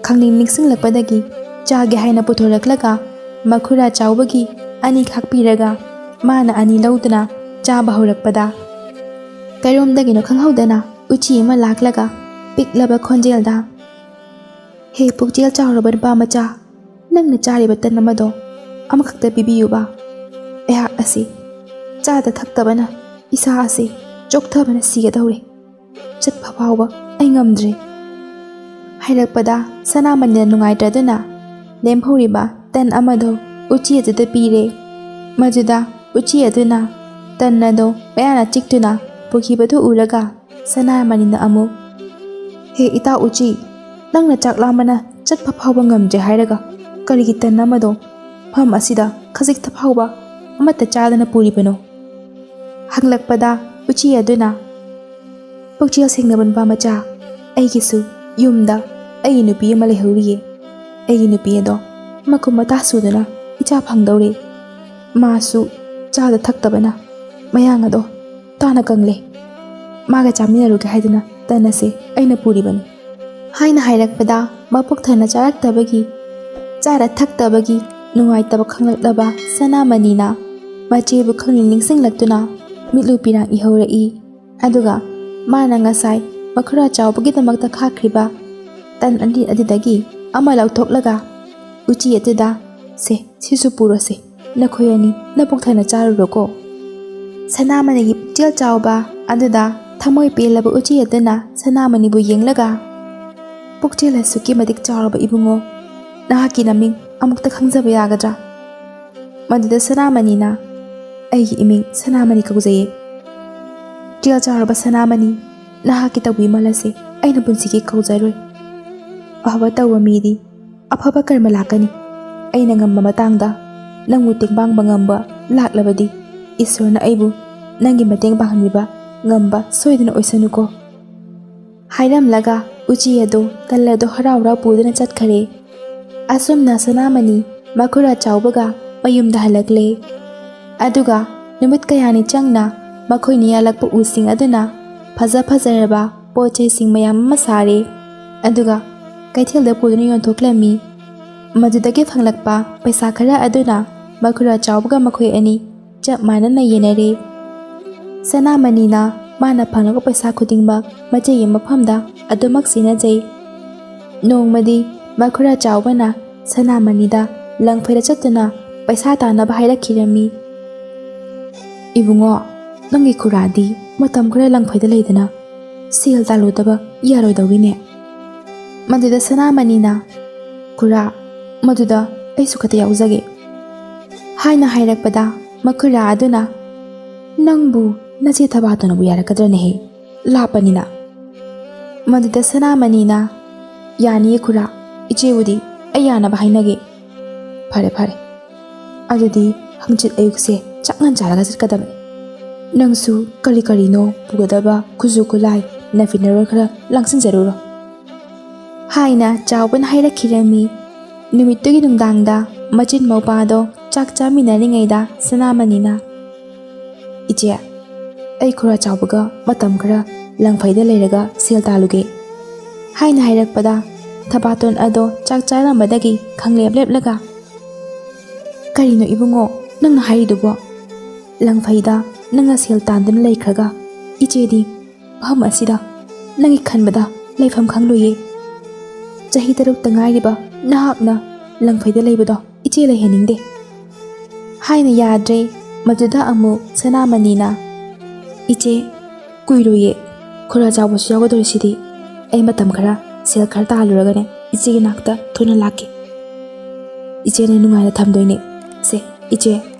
ꯈꯪꯅꯤꯡ ꯅꯤꯡꯁꯤꯡꯂꯛꯄꯗꯒꯤ ꯆꯥꯒꯦ ꯍꯥꯏꯅ ꯄꯨꯊꯣꯔꯛꯂꯒ, ꯃꯈꯨꯔꯥ ꯆꯥꯎꯕꯒꯤ ꯑꯅꯤ ꯈꯥꯛꯄꯤꯔꯒ, ꯃꯥꯅ ꯑꯅꯤ ꯂꯧꯗꯨꯅ ꯆꯥꯕ ꯍꯧꯔꯛꯄꯗ, ꯀꯩꯔꯣꯝꯗꯒꯤꯅꯣ ꯈꯪꯍꯧꯗꯅ ꯎꯆꯤ ꯑꯃ ꯂꯥꯛꯂꯒ ꯄꯤꯛꯂꯕ ꯈꯣꯟꯖꯦꯜꯗ, "ꯍꯦ ꯄꯨꯛꯆꯦꯜ ꯆꯥꯎꯔꯕ ꯅꯨꯄꯥ ꯃꯆꯥ, ꯅꯪꯅ ꯆꯥꯔꯤꯕ ꯇꯟ ꯑꯃꯗꯣ ꯑꯃꯈꯛꯇ ꯄꯤꯕꯤꯌꯨꯕ꯫ ꯑꯩꯍꯥꯛ ꯑꯁꯤ ꯆꯥꯗ ꯊꯛꯇꯕꯅ ꯏꯁꯥ ꯑꯁꯤ ꯆꯣꯛꯊꯕꯅ ꯁꯤꯒꯗꯧꯔꯦ꯫ ꯆꯠꯄ ꯐꯥꯎꯕ ꯑꯩ ꯉꯝꯗ꯭ꯔꯦ," ꯍꯥꯏꯔꯛꯄꯗ, ꯁꯅꯥꯃꯅꯤꯅ ꯅꯨꯡꯉꯥꯏꯇ꯭ꯔꯗꯨꯅ ꯂꯦꯝꯍꯧꯔꯤꯕ ꯇꯟ ꯑꯃꯗꯣ ꯎꯆꯤ ꯑꯗꯨꯗ ꯄꯤꯔꯦ꯫ ꯃꯗꯨꯗ ꯎꯆꯤ ꯑꯗꯨꯅ ꯇꯟ ꯑꯗꯣ ꯃꯌꯥꯅ ꯆꯤꯛꯇꯨꯅ ꯄꯨꯈꯤꯕꯗꯨ ꯎꯔꯒ, ꯁꯅꯥꯃꯅꯤꯅ ꯑꯃꯨꯛ, "ꯍꯦ ꯏꯇꯥ ꯎꯆꯤ, ꯅꯪꯅ ꯆꯥꯛ ꯂꯥꯝꯕꯅ ꯆꯠꯄ ꯐꯥꯎꯕ ꯉꯝꯗ꯭ꯔꯦ ꯍꯥꯏꯔꯒ, ꯀꯔꯤꯒꯤ ꯇꯟ ꯑꯃꯗꯣ ꯃꯐꯝ ꯑꯁꯤꯗ ꯈꯖꯤꯛꯇ ꯐꯥꯎꯕ ꯑꯃꯠꯇ ꯆꯥꯗꯅ ꯄꯨꯔꯤꯕꯅꯣ?" ꯍꯪꯂꯛꯄꯗ, ꯎꯆꯤ ꯑꯗꯨꯅ, "ꯄꯨꯛꯆꯦꯜ ꯁꯦꯡꯂꯕ ꯅꯨꯄꯥ ꯃꯆꯥ, ꯑꯩꯒꯤꯁꯨ ꯌꯨꯝꯗ ꯑꯩꯒꯤ ꯅꯨꯄꯤ ꯑꯃ ꯂꯩꯍꯧꯔꯤꯌꯦ꯫ ꯑꯩꯒꯤ ꯅꯨꯄꯤ ꯑꯗꯣ ꯃꯀꯨꯝ ꯃꯇꯥ ꯁꯨꯗꯅ ꯏꯆꯥ ꯐꯪꯗꯧꯔꯦ꯫ ꯃꯥꯁꯨ ꯆꯥꯗ ꯊꯛꯇꯕꯅ ꯃꯌꯥꯡ ꯑꯗꯣ ꯇꯥꯅ ꯀꯪꯂꯦ꯫ ꯃꯥꯒ ꯆꯥꯃꯤꯟꯅꯔꯨꯒꯦ ꯍꯥꯏꯗꯅ ꯇꯟ ꯑꯁꯦ ꯑꯩꯅ ꯄꯨꯔꯤꯕꯅꯤ," ꯍꯥꯏꯅ ꯍꯥꯏꯔꯛꯄꯗ, ꯃꯄꯨꯛ ꯊꯟꯅ ꯆꯥꯔꯛꯇꯕꯒꯤ, ꯆꯥꯔ ꯊꯛꯇꯕꯒꯤ ꯅꯨꯡꯉꯥꯏꯇꯕ ꯈꯪꯂꯛꯂꯕ ꯁꯅꯥꯃꯅꯤꯅ ꯃꯆꯦꯕꯨ ꯈꯪꯅꯤꯡ ꯅꯤꯡꯁꯤꯡꯂꯛꯇꯨꯅ ꯃꯤꯠꯂꯨ ꯄꯤꯔꯥꯡ ꯏꯍꯧꯔꯛꯏ꯫ ꯑꯗꯨꯒ ꯃꯥꯅ ꯉꯁꯥꯏ ꯃꯈꯨꯔꯥ ꯆꯥꯎꯕꯒꯤꯗꯃꯛꯇ ꯈꯥꯛꯈ꯭ꯔꯤꯕ ꯇꯟ ꯑꯅꯤ ꯑꯗꯨꯗꯒꯤ ꯑꯃ ꯂꯧꯊꯣꯛꯂꯒ ꯎꯆꯤ ꯑꯗꯨꯗ, "ꯁꯦ, ꯁꯤꯁꯨ ꯄꯨꯔꯣꯁꯦ, ꯅꯈꯣꯏ ꯑꯅꯤ ꯅꯄꯨꯛ ꯊꯟꯅ ꯆꯥꯔꯨꯔꯣꯀꯣ꯫" ꯁꯅꯥꯃꯅꯤꯒꯤ ꯄꯨꯛꯆꯦꯜ ꯆꯥꯎꯕ ꯑꯗꯨꯗ ꯊꯃꯣꯏ ꯄꯦꯜꯂꯕ ꯎꯆꯤ ꯑꯗꯨꯅ ꯁꯅꯥꯃꯅꯤꯕꯨ ꯌꯦꯡꯂꯒ, "ꯄꯨꯛꯆꯦꯜ ꯑꯁꯨꯛꯀꯤ ꯃꯇꯤꯛ ꯆꯥꯎꯔꯕ ꯏꯕꯨꯡꯉꯣ, ꯅꯍꯥꯛꯀꯤ ꯅꯃꯤꯡ ꯑꯃꯨꯛꯇ ꯈꯪꯖꯕ ꯌꯥꯒꯗ꯭ꯔꯥ?" ꯃꯗꯨꯗ ꯁꯅꯥꯃꯅꯤꯅ, "ꯑꯩꯒꯤ ꯏꯃꯤꯡ ꯁꯅꯥꯃꯅꯤ ꯀꯧꯖꯩꯌꯦ꯫ ꯄꯨꯛꯆꯦꯜ ꯆꯥꯎꯔꯕ ꯁꯅꯥꯃꯅꯤ, ꯅꯍꯥꯛꯀꯤ ꯇꯧꯕꯤꯃꯜ ꯑꯁꯤ ꯑꯩꯅ ꯄꯨꯟꯁꯤꯒꯤ ꯀꯥꯎꯖꯔꯣꯏ꯫ ꯑꯐꯕ ꯇꯧꯕ ꯃꯤꯗꯤ ꯑꯐꯕ ꯀꯔꯃ ꯂꯥꯛꯀꯅꯤ꯫ ꯑꯩꯅ ꯉꯝꯕ ꯃꯇꯥꯡꯗ ꯅꯪꯕꯨ ꯇꯦꯡꯕꯥꯡꯕ ꯉꯝꯕ ꯂꯥꯛꯂꯕꯗꯤ, ꯏꯁꯣꯔꯅ ꯑꯩꯕꯨ ꯅꯪꯒꯤ ꯃꯇꯦꯡ ꯄꯥꯡꯍꯟꯕꯤꯕ ꯉꯝꯕ ꯁꯣꯏꯗꯅ ꯑꯣꯏꯁꯅꯨꯀꯣ꯫" ꯍꯥꯏꯔꯝꯂꯒ ꯎꯆꯤ ꯑꯗꯨ ꯇꯜ ꯑꯗꯨ ꯍꯔꯥꯎ ꯍꯔꯥꯎ ꯄꯨꯗꯨꯅ ꯆꯠꯈꯔꯦ꯫ ꯑꯁꯨꯝꯅ ꯁꯅꯥꯃꯅꯤ ꯃꯈꯨꯔꯥ ꯆꯥꯎꯕꯒ ꯃꯌꯨꯝꯗ ꯍꯜꯂꯛꯂꯦ꯫ ꯑꯗꯨꯒ ꯅꯨꯃꯤꯠ ꯀꯌꯥꯅꯤ ꯆꯪꯅ ꯃꯈꯣꯏꯅ ꯌꯥꯜꯂꯛꯄ ꯎꯁꯤꯡ ꯑꯗꯨꯅ ꯐꯖ ꯐꯖꯔꯕ ꯄꯣꯠ ꯆꯩꯁꯤꯡ ꯃꯌꯥꯝ ꯑꯃ ꯁꯥꯔꯦ꯫ ꯑꯗꯨꯒ ꯀꯩꯊꯦꯜꯗ ꯄꯨꯗꯨꯅ ꯌꯣꯟꯊꯣꯛꯂꯝꯃꯤ꯫ ꯃꯗꯨꯗꯒꯤ ꯐꯪꯂꯛꯄ ꯄꯩꯁꯥ ꯈꯔ ꯑꯗꯨꯅ ꯃꯈꯨꯔꯥ ꯆꯥꯎꯕꯒ ꯃꯈꯣꯏ ꯑꯅꯤ ꯆꯞ ꯃꯥꯟꯅꯅ ꯌꯦꯟꯅꯔꯦ꯫ ꯁꯅꯥꯃꯅꯤꯅ ꯃꯥꯅ ꯐꯪꯂꯛꯄ ꯄꯩꯁꯥ ꯈꯨꯗꯤꯡꯃꯛ ꯃꯆꯦꯒꯤ ꯃꯐꯝꯗ ꯑꯗꯨꯃꯛ ꯁꯤꯟꯅꯖꯩ꯫ ꯅꯣꯡꯃꯗꯤ ꯃꯈꯨꯔꯥ ꯆꯥꯎꯕꯅ ꯁꯅꯥꯃꯅꯤꯗ ꯂꯪꯐꯩꯗ ꯆꯠꯇꯨꯅ ꯄꯩꯁꯥ ꯇꯥꯟꯅꯕ ꯍꯥꯏꯔꯛꯈꯤꯔꯝꯃꯤ꯫ "ꯏꯕꯨꯡꯉꯣ, ꯅꯪꯒꯤ ꯈꯨꯔꯥꯗꯤ ꯃꯇꯝ ꯈꯔ ꯂꯪꯐꯩꯗ ꯂꯩꯗꯅ ꯁꯦꯜ ꯇꯥꯜꯂꯨꯗꯕ ꯌꯥꯔꯣꯏꯗꯧꯔꯤꯅꯦ꯫" ꯃꯗꯨꯗ ꯁꯅꯥꯃꯅꯤꯅ, "ꯈꯨꯔꯥ, ꯃꯗꯨꯗ ꯑꯩꯁꯨ ꯈꯛꯇ ꯌꯥꯎꯖꯒꯦ" ꯍꯥꯏꯅ ꯍꯥꯏꯔꯛꯄꯗ, ꯃꯈꯨꯔꯥ ꯑꯗꯨꯅ, "ꯅꯪꯕꯨ ꯅꯆꯦ ꯊꯕꯥꯇꯣꯟꯕꯨ ꯌꯥꯔꯛꯀꯗ꯭ꯔꯅꯦꯍꯦ? ꯂꯥꯞꯄꯅꯤꯅ꯫" ꯃꯗꯨꯗ ꯁꯅꯥꯃꯅꯤꯅ, "ꯌꯥꯅꯤꯌꯦ ꯈꯨꯔꯥ, ꯏꯆꯦꯕꯨꯗꯤ ꯑꯩ ꯌꯥꯅꯕ ꯍꯥꯏꯅꯒꯦ꯫" "ꯐꯔꯦ, ꯐꯔꯦ꯫ ꯑꯗꯨꯗꯤ ꯍꯪꯆꯤꯠ ꯑꯌꯨꯛꯁꯦ ꯆꯥꯛ ꯉꯟ ꯆꯥꯔꯒ ꯆꯠꯀꯗꯕꯅꯤ꯫ ꯅꯪꯁꯨ ꯀꯔꯤ ꯀꯔꯤꯅꯣ ꯄꯨꯒꯗꯕ ꯈꯨꯠꯁꯨ ꯈꯨꯠꯂꯥꯏ, ꯅꯐꯤ ꯅꯔꯣꯜ ꯈꯔ ꯂꯥꯡꯁꯤꯟꯖꯔꯨꯔꯣ" ꯍꯥꯏꯅ ꯆꯥꯎꯕꯅ ꯍꯥꯏꯔꯛꯈꯤꯔꯝꯃꯤ꯫ ꯅꯨꯃꯤꯠꯇꯨꯒꯤ ꯅꯨꯡꯗꯥꯡꯗ ꯃꯆꯤꯟ ꯃꯧꯄꯥꯗꯣ ꯆꯥꯛ ꯆꯥꯃꯤꯟꯅꯔꯤꯉꯩꯗ ꯁꯅꯥꯃꯅꯤꯅ, "ꯏꯆꯦ, ꯑꯩ ꯈꯨꯔꯥ ꯆꯥꯎꯕꯒ ꯃꯇꯝ ꯈꯔ ꯂꯪꯐꯩꯗ ꯂꯩꯔꯒ ꯁꯦꯜ ꯇꯥꯜꯂꯨꯒꯦ" ꯍꯥꯏꯅ ꯍꯥꯏꯔꯛꯄꯗ, ꯊꯕꯥꯇꯣꯟ ꯑꯗꯣ ꯆꯥꯛ ꯆꯥꯔꯝꯕꯗꯒꯤ ꯈꯪꯂꯦꯞ ꯂꯦꯞꯂꯒ, "ꯀꯔꯤꯅꯣ ꯏꯕꯨꯡꯉꯣ ꯅꯪꯅ ꯍꯥꯏꯔꯤꯗꯨꯕꯣ? ꯂꯪꯐꯩꯗ ꯅꯪꯅ ꯁꯦꯜ ꯇꯥꯟꯗꯨꯅ ꯂꯩꯈ꯭ꯔꯒ ꯏꯆꯦꯗꯤ ꯃꯐꯝ ꯑꯁꯤꯗ ꯅꯪꯒꯤ ꯈꯟꯕꯗ ꯂꯩꯐꯝ ꯈꯪꯂꯣꯏꯌꯦ꯫ ꯆꯍꯤ ꯇꯔꯨꯛꯇ ꯉꯥꯏꯔꯤꯕ ꯅꯍꯥꯛꯅ ꯂꯪꯐꯩꯗ ꯂꯩꯕꯗꯣ ꯏꯆꯦ ꯂꯩꯍꯟꯅꯤꯡꯗꯦ" ꯍꯥꯏꯅ ꯌꯥꯗ꯭ꯔꯦ꯫ ꯃꯗꯨꯗ ꯑꯃꯨꯛ ꯁꯅꯥꯃꯅꯤꯅ, "ꯏꯆꯦ, ꯀꯨꯏꯔꯣꯏꯌꯦ, ꯈꯨꯔꯥ ꯆꯥꯎꯕꯁꯨ ꯌꯥꯎꯒꯗꯧꯔꯤꯁꯤꯗꯤ꯫ ꯑꯩ ꯃꯇꯝ ꯈꯔ ꯁꯦꯜ ꯈꯔ ꯇꯥꯜꯂꯨꯔꯒꯅꯦ ꯏꯆꯦꯒꯤ ꯅꯥꯛꯇ ꯊꯨꯅ ꯂꯥꯛꯀꯦ꯫ ꯏꯆꯦꯅ ꯅꯨꯡꯉꯥꯏꯅ ꯊꯝꯗꯣꯏꯅꯦ꯫ ꯁꯦ, ꯏꯆꯦ,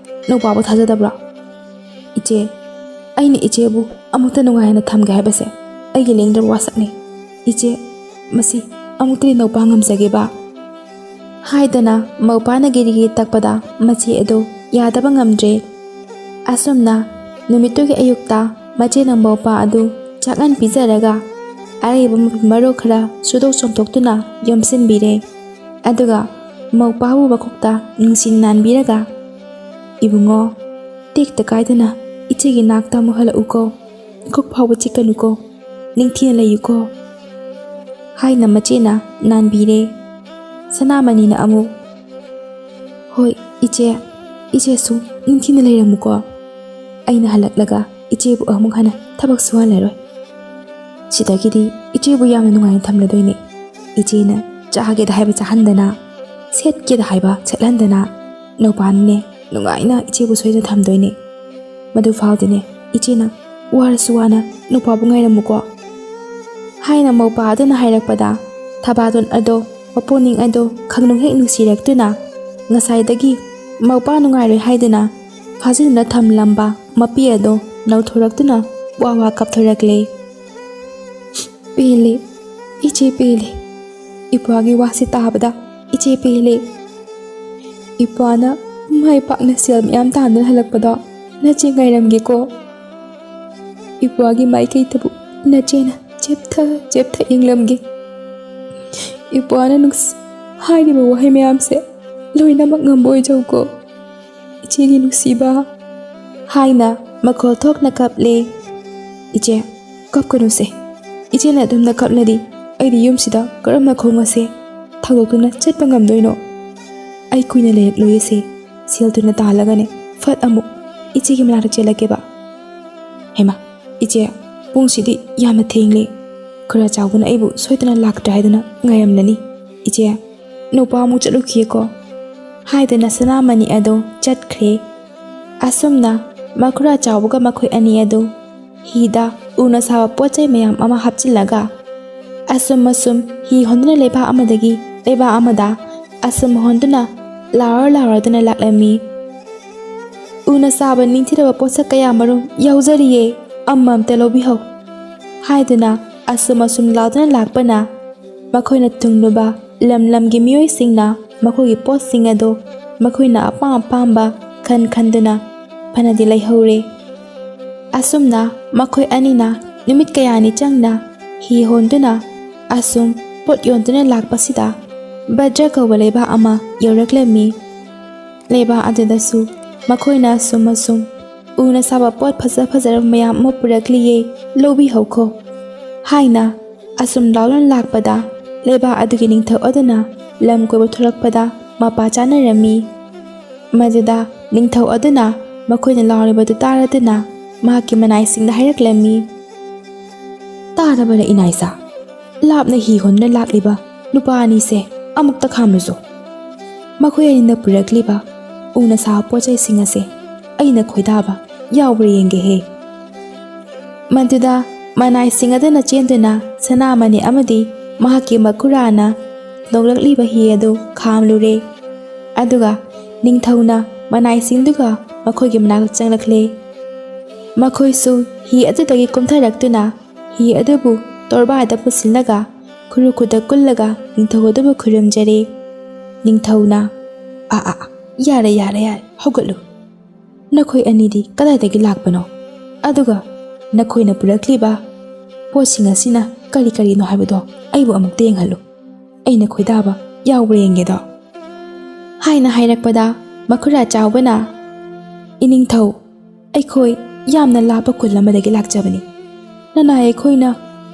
ꯅꯧꯄꯥꯕꯨ ꯊꯥꯖꯗꯕ꯭ꯔꯣ? ꯏꯆꯦ, ꯑꯩꯅ ꯏꯆꯦꯕꯨ ꯑꯃꯨꯛꯇ ꯅꯨꯡꯉꯥꯏꯅ ꯊꯝꯒꯦ ꯍꯥꯏꯕꯁꯦ ꯑꯩꯒꯤ ꯂꯦꯡꯗ꯭ꯔꯕ ꯋꯥꯁꯛꯅꯤ꯫ ꯏꯆꯦ, ꯃꯁꯤ ꯑꯃꯨꯛꯇꯗꯤ ꯅꯧꯄꯥ ꯉꯝꯖꯒꯦꯕ" ꯍꯥꯏꯗꯅ ꯃꯧꯄꯥꯅ ꯒꯤꯔꯤ ꯒꯤꯔꯤ ꯇꯛꯄꯗ ꯃꯆꯦ ꯑꯗꯨ ꯌꯥꯗꯕ ꯉꯝꯗ꯭ꯔꯦ꯫ ꯑꯁꯨꯝꯅ ꯅꯨꯃꯤꯠꯇꯨꯒꯤ ꯑꯌꯨꯛꯇ ꯃꯆꯦꯅ ꯃꯧꯄꯥ ꯑꯗꯨ ꯆꯥꯛꯉꯟ ꯄꯤꯖꯔꯒ ꯑꯔꯩꯕ ꯃꯐꯤ ꯃꯔꯣꯛ ꯈꯔ ꯁꯨꯗꯣꯛ ꯆꯥꯝꯊꯣꯛꯇꯨꯅ ꯌꯣꯝꯁꯤꯟꯕꯤꯔꯦ꯫ ꯑꯗꯨꯒ ꯃꯧꯄꯥꯕꯨ ꯃꯈꯣꯛꯇ ꯅꯨꯡꯁꯤꯅ ꯅꯥꯟꯕꯤꯔꯒ, "ꯏꯕꯨꯡꯉꯣ, ꯇꯦꯛꯇ ꯀꯥꯏꯗꯅ ꯏꯆꯦꯒꯤ ꯅꯥꯛꯇ ꯑꯃꯨꯛ ꯍꯜꯂꯛꯎꯀꯣ, ꯏꯀꯣꯛ ꯐꯥꯎꯕ ꯆꯤꯛꯀꯅꯨꯀꯣ, ꯅꯤꯡꯊꯤꯅ ꯂꯩꯌꯨꯀꯣ," ꯍꯥꯏꯅ ꯃꯆꯦꯅ ꯅꯥꯟꯕꯤꯔꯦ꯫ ꯁꯅꯥꯃꯅꯤꯅ ꯑꯃꯨꯛ, "ꯍꯣꯏ ꯏꯆꯦ, ꯏꯆꯦꯁꯨ ꯅꯤꯡꯊꯤꯅ ꯂꯩꯔꯝꯃꯨꯀꯣ꯫ ꯑꯩꯅ ꯍꯜꯂꯛꯂꯒ ꯏꯆꯦꯕꯨ ꯑꯃꯨꯛ ꯍꯟꯅ ꯊꯕꯛ ꯁꯨꯍꯜꯂꯔꯣꯏ꯫ ꯁꯤꯗꯒꯤꯗꯤ ꯏꯆꯦꯕꯨ ꯌꯥꯝꯅ ꯅꯨꯡꯉꯥꯏꯅ ꯊꯝꯂꯗꯣꯏꯅꯦ꯫ ꯏꯆꯦꯅ ꯆꯥꯒꯦꯗ ꯍꯥꯏꯕ ꯆꯥꯍꯟꯗꯅ, ꯁꯦꯠꯀꯦꯗ ꯍꯥꯏꯕ ꯁꯦꯠꯍꯟꯗꯅ, ꯅꯧꯄꯥꯅꯅꯦ ꯅꯨꯡꯉꯥꯏꯅ ꯏꯆꯦꯕꯨ ꯁꯣꯏꯗꯅ ꯊꯝꯗꯣꯏꯅꯦ꯫ ꯃꯗꯨ ꯐꯥꯎꯗꯤꯅꯦ ꯏꯆꯦꯅ ꯋꯥꯔꯁꯨ ꯋꯥꯅ ꯅꯧꯄꯥꯕꯨ ꯉꯥꯏꯔꯝꯃꯨꯀꯣ," ꯍꯥꯏꯅ ꯃꯧꯄꯥ ꯑꯗꯨꯅ ꯍꯥꯏꯔꯛꯄꯗ, ꯊꯕꯥꯇꯣꯟ ꯑꯗꯣ, ꯃꯄꯨꯛꯅꯤꯡ ꯑꯗꯣ ꯈꯪꯅꯨꯡ ꯍꯦꯛ ꯅꯨꯡꯁꯤꯔꯛꯇꯨꯅ, ꯉꯁꯥꯏꯗꯒꯤ ꯃꯧꯄꯥ ꯅꯨꯡꯉꯥꯏꯔꯣꯏ ꯍꯥꯏꯗꯨꯅ ꯐꯥꯖꯤꯟꯗꯨꯅ ꯊꯝꯂꯝꯕ ꯃꯄꯤ ꯑꯗꯣ ꯅꯧꯊꯣꯔꯛꯇꯨꯅ ꯋꯥ ꯋꯥ ꯀꯞꯊꯣꯔꯛꯂꯦ꯫ "ꯄꯦꯜꯂꯦ, ꯏꯆꯦ ꯄꯦꯜꯂꯦ꯫ ꯏꯄ꯭ꯋꯥꯒꯤ ꯋꯥꯁꯤ ꯇꯥꯕꯗ ꯏꯆꯦ ꯄꯦꯜꯂꯦ꯫ ꯏꯄ꯭ꯋꯥꯅ ꯃꯥꯏ ꯄꯥꯛꯅ ꯁꯦꯜ ꯃꯌꯥꯝ ꯇꯥꯟꯗꯨꯅ ꯍꯜꯂꯛꯄꯗꯣ ꯅꯆꯦ ꯉꯥꯏꯔꯝꯒꯦꯀꯣ꯫ ꯏꯄ꯭ꯋꯥꯒꯤ ꯃꯥꯏꯀꯩꯗꯕꯨ ꯅꯆꯦꯅ ꯆꯦꯞꯊ ꯆꯦꯞꯊ ꯌꯦꯡꯂꯝꯒꯦ꯫ ꯏꯄ꯭ꯋꯥꯅ ꯅꯨꯡꯁꯤ ꯍꯥꯏꯔꯤꯕ ꯋꯥꯍꯩ ꯃꯌꯥꯝꯁꯦ ꯂꯣꯏꯅꯃꯛ ꯉꯝꯕ ꯑꯣꯏꯖꯧꯀꯣ, ꯏꯆꯦꯒꯤ ꯅꯨꯡꯁꯤꯕ," ꯍꯥꯏꯅ ꯃꯈꯣꯜ ꯊꯣꯛꯅ ꯀꯞꯂꯦ꯫ "ꯏꯆꯦ, ꯀꯞꯀꯅꯨꯁꯦ꯫ ꯏꯆꯦꯅ ꯑꯗꯨꯝꯅ ꯀꯞꯂꯗꯤ ꯑꯩꯗꯤ ꯌꯨꯝꯁꯤꯗ ꯀꯔꯝꯅ ꯈꯣꯡ ꯑꯁꯦ ꯊꯥꯡꯗꯣꯛꯇꯨꯅ ꯆꯠꯄ ꯉꯝꯗꯣꯏꯅꯣ? ꯑꯩ ꯀꯨꯏꯅ ꯂꯩꯔꯛꯂꯣꯏꯌꯦꯁꯦ꯫ ꯁꯦꯜ ꯊꯨꯅ ꯇꯥꯜꯂꯒꯅꯦ ꯐꯠ ꯑꯃꯨꯛ ꯏꯆꯦꯒꯤ ꯃꯅꯥꯛꯇ ꯆꯦꯜꯂꯛꯀꯦꯕ꯫ ꯍꯩꯃꯥ, ꯏꯆꯦ, ꯄꯨꯡꯁꯤꯗꯤ ꯌꯥꯝꯅ ꯊꯦꯡꯂꯦ꯫ ꯈꯨꯔꯥ ꯆꯥꯎꯕꯅ ꯑꯩꯕꯨ ꯁꯣꯏꯗꯅ ꯂꯥꯛꯇ꯭ꯔꯦ ꯍꯥꯏꯗꯨꯅ ꯉꯥꯏꯔꯝꯂꯅꯤ꯫ ꯏꯆꯦ, ꯅꯨꯄꯥ ꯑꯃꯨꯛ ꯆꯠꯂꯨꯈꯤꯒꯦꯀꯣ," ꯍꯥꯏꯗꯨꯅ ꯁꯅꯥꯃꯅꯤ ꯑꯗꯨ ꯆꯠꯈ꯭ꯔꯦ꯫ ꯑꯁꯨꯝꯅ ꯃꯈꯨꯔꯥ ꯆꯥꯎꯕꯒ ꯃꯈꯣꯏ ꯑꯅꯤ ꯑꯗꯨ ꯍꯤꯗ ꯎꯅ ꯁꯥꯕ ꯄꯣꯠ ꯆꯩ ꯃꯌꯥꯝ ꯑꯃ ꯍꯥꯞꯆꯤꯜꯂꯒ, ꯑꯁꯨꯝ ꯑꯁꯨꯝ ꯍꯤ ꯍꯣꯟꯗꯨꯅ ꯂꯩꯕꯥꯛ ꯑꯃꯗꯒꯤ ꯂꯩꯕꯥꯛ ꯑꯃꯗ ꯑꯁꯨꯝ ꯍꯣꯟꯗꯨꯅ ꯂꯥꯎꯔ ꯂꯥꯎꯔꯗꯨꯅ ꯂꯥꯛꯂꯝꯃꯤ꯫ "ꯎꯅ ꯁꯥꯕ ꯅꯤꯡꯊꯤꯔꯕ ꯄꯣꯠꯁꯛ ꯀꯌꯥ ꯃꯔꯨꯝ ꯌꯥꯎꯖꯔꯤꯌꯦ, ꯑꯃꯃꯝꯇ ꯂꯧꯕꯤꯍꯧ," ꯍꯥꯏꯗꯨꯅ ꯑꯁꯨꯝ ꯑꯁꯨꯝ ꯂꯥꯎꯗꯨꯅ ꯂꯥꯛꯄꯅ ꯃꯈꯣꯏꯅ ꯊꯨꯡꯂꯨꯕ ꯂꯝ ꯂꯝꯒꯤ ꯃꯤꯑꯣꯏꯁꯤꯡꯅ ꯃꯈꯣꯏꯒꯤ ꯄꯣꯠꯁꯤꯡ ꯑꯗꯨ ꯃꯈꯣꯏꯅ ꯑꯄꯥꯝ ꯑꯄꯥꯝꯕ ꯈꯟ ꯈꯟꯗꯨꯅ ꯐꯅꯗꯤ ꯂꯩꯍꯧꯔꯦ꯫ ꯑꯁꯨꯝꯅ ꯃꯈꯣꯏ ꯑꯅꯤꯅ ꯅꯨꯃꯤꯠ ꯀꯌꯥꯅꯤ ꯆꯪꯅ ꯍꯤ ꯍꯣꯟꯗꯨꯅ ꯑꯁꯨꯝ ꯄꯣꯠ ꯌꯣꯟꯗꯨꯅ ꯂꯥꯛꯄꯁꯤꯗ ꯕꯗ꯭ꯔ ꯀꯧꯕ ꯂꯩꯕꯥꯛ ꯑꯃ ꯌꯧꯔꯛꯂꯝꯃꯤ꯫ ꯂꯩꯕꯥꯛ ꯑꯗꯨꯗꯁꯨ ꯃꯈꯣꯏꯅ ꯑꯁꯨꯝ ꯑꯁꯨꯝ "ꯎꯅ ꯁꯥꯕ ꯄꯣꯠ ꯐꯖ ꯐꯖꯔꯕ ꯃꯌꯥꯝ ꯑꯃ ꯄꯨꯔꯛꯂꯤꯌꯦ, ꯂꯧꯕꯤꯍꯧꯈꯣ" ꯍꯥꯏꯅ ꯑꯁꯨꯝ ꯂꯥꯎꯗꯨꯅ ꯂꯥꯛꯄꯗ, ꯂꯩꯕꯥꯛ ꯑꯗꯨꯒꯤ ꯅꯤꯡꯊꯧ ꯑꯗꯨꯅ ꯂꯝ ꯀꯣꯏꯕ ꯊꯣꯔꯛꯄꯗ ꯃꯄꯥ ꯆꯥꯅꯔꯝꯃꯤ꯫ ꯃꯗꯨꯗ ꯅꯤꯡꯊꯧ ꯑꯗꯨꯅ ꯃꯈꯣꯏꯅ ꯂꯥꯎꯔꯤꯕꯗꯨ ꯇꯥꯔꯗꯨꯅ ꯃꯍꯥꯛꯀꯤ ꯃꯅꯥꯏꯁꯤꯡꯗ ꯍꯥꯏꯔꯛꯂꯝꯃꯤ, "ꯇꯥꯔꯕꯔ ꯏꯅꯥꯏꯁꯥ? ꯂꯥꯞꯅ ꯍꯤ ꯍꯣꯟꯗꯨꯅ ꯂꯥꯛꯂꯤꯕ ꯅꯨꯄꯥ ꯑꯅꯤꯁꯦ ꯑꯃꯨꯛꯇ ꯈꯥꯝꯂꯨꯁꯨ꯫ ꯃꯈꯣꯏ ꯑꯅꯤꯅ ꯄꯨꯔꯛꯂꯤꯕ ꯎꯅ ꯁꯥꯕ ꯄꯣꯠ ꯆꯩꯁꯤꯡ ꯑꯁꯦ ꯑꯩꯅ ꯈꯣꯏꯗꯥꯕ ꯌꯥꯎꯕ꯭ꯔꯥ ꯌꯦꯡꯒꯦꯍꯦ"꯫ ꯃꯗꯨꯗ ꯃꯅꯥꯏꯁꯤꯡ ꯑꯗꯨꯅ ꯆꯦꯟꯗꯨꯅ ꯁꯅꯥꯃꯅꯤ ꯑꯃꯗꯤ ꯃꯍꯥꯛꯀꯤ ꯃꯈꯨꯔꯥꯅ ꯇꯣꯡꯂꯛꯂꯤꯕ ꯍꯤ ꯑꯗꯨ ꯈꯥꯝꯂꯨꯔꯦ꯫ ꯑꯗꯨꯒ ꯅꯤꯡꯊꯧꯅ ꯃꯅꯥꯏꯁꯤꯡꯗꯨꯒ ꯃꯈꯣꯏꯒꯤ ꯃꯅꯥꯛꯇ ꯆꯪꯂꯛꯂꯦ꯫ ꯃꯈꯣꯏꯁꯨ ꯍꯤ ꯑꯗꯨꯗꯒꯤ ꯀꯨꯝꯊꯔꯛꯇꯨꯅ ꯍꯤ ꯑꯗꯨꯕꯨ ꯇꯣꯔꯕꯥꯗ ꯄꯨꯁꯤꯜꯂꯒ ꯈꯨꯔꯨ ꯈꯨꯗ ꯀꯨꯜꯂꯒ ꯅꯤꯡꯊꯧ ꯑꯗꯨꯕꯨ ꯈꯨꯔꯨꯝꯖꯔꯦ꯫ ꯅꯤꯡꯊꯧꯅ, "ꯑꯥ, ꯑꯥ, ꯑꯥ, ꯌꯥꯔꯦ, ꯌꯥꯔꯦ, ꯌꯥꯔꯦ, ꯍꯧꯒꯠꯂꯨ꯫ ꯅꯈꯣꯏ ꯑꯅꯤꯗꯤ ꯀꯗꯥꯏꯗꯒꯤ ꯂꯥꯛꯄꯅꯣ? ꯑꯗꯨꯒ ꯅꯈꯣꯏꯅ ꯄꯨꯔꯛꯂꯤꯕ ꯄꯣꯠꯁꯤꯡ ꯑꯁꯤꯅ ꯀꯔꯤ ꯀꯔꯤꯅꯣ ꯍꯥꯏꯕꯗꯣ ꯑꯩꯕꯨ ꯑꯃꯨꯛꯇ ꯌꯦꯡꯍꯜꯂꯨ꯫ ꯑꯩꯅ ꯈꯣꯏꯗꯥꯕ ꯌꯥꯎꯕ꯭ꯔꯥ ꯌꯦꯡꯒꯦꯗꯣ" ꯍꯥꯏꯅ ꯍꯥꯏꯔꯛꯄꯗ, ꯃꯈꯨꯔꯥ ꯆꯥꯎꯕꯅ, "ꯏꯅꯤꯡꯊꯧ, ꯑꯩꯈꯣꯏ ꯌꯥꯝꯅ ꯂꯥꯞꯄ ꯈꯨꯜ ꯑꯃꯗꯒꯤ ꯂꯥꯛꯆꯕꯅꯤ꯫ ꯅꯅꯥꯏ ꯑꯩꯈꯣꯏꯅ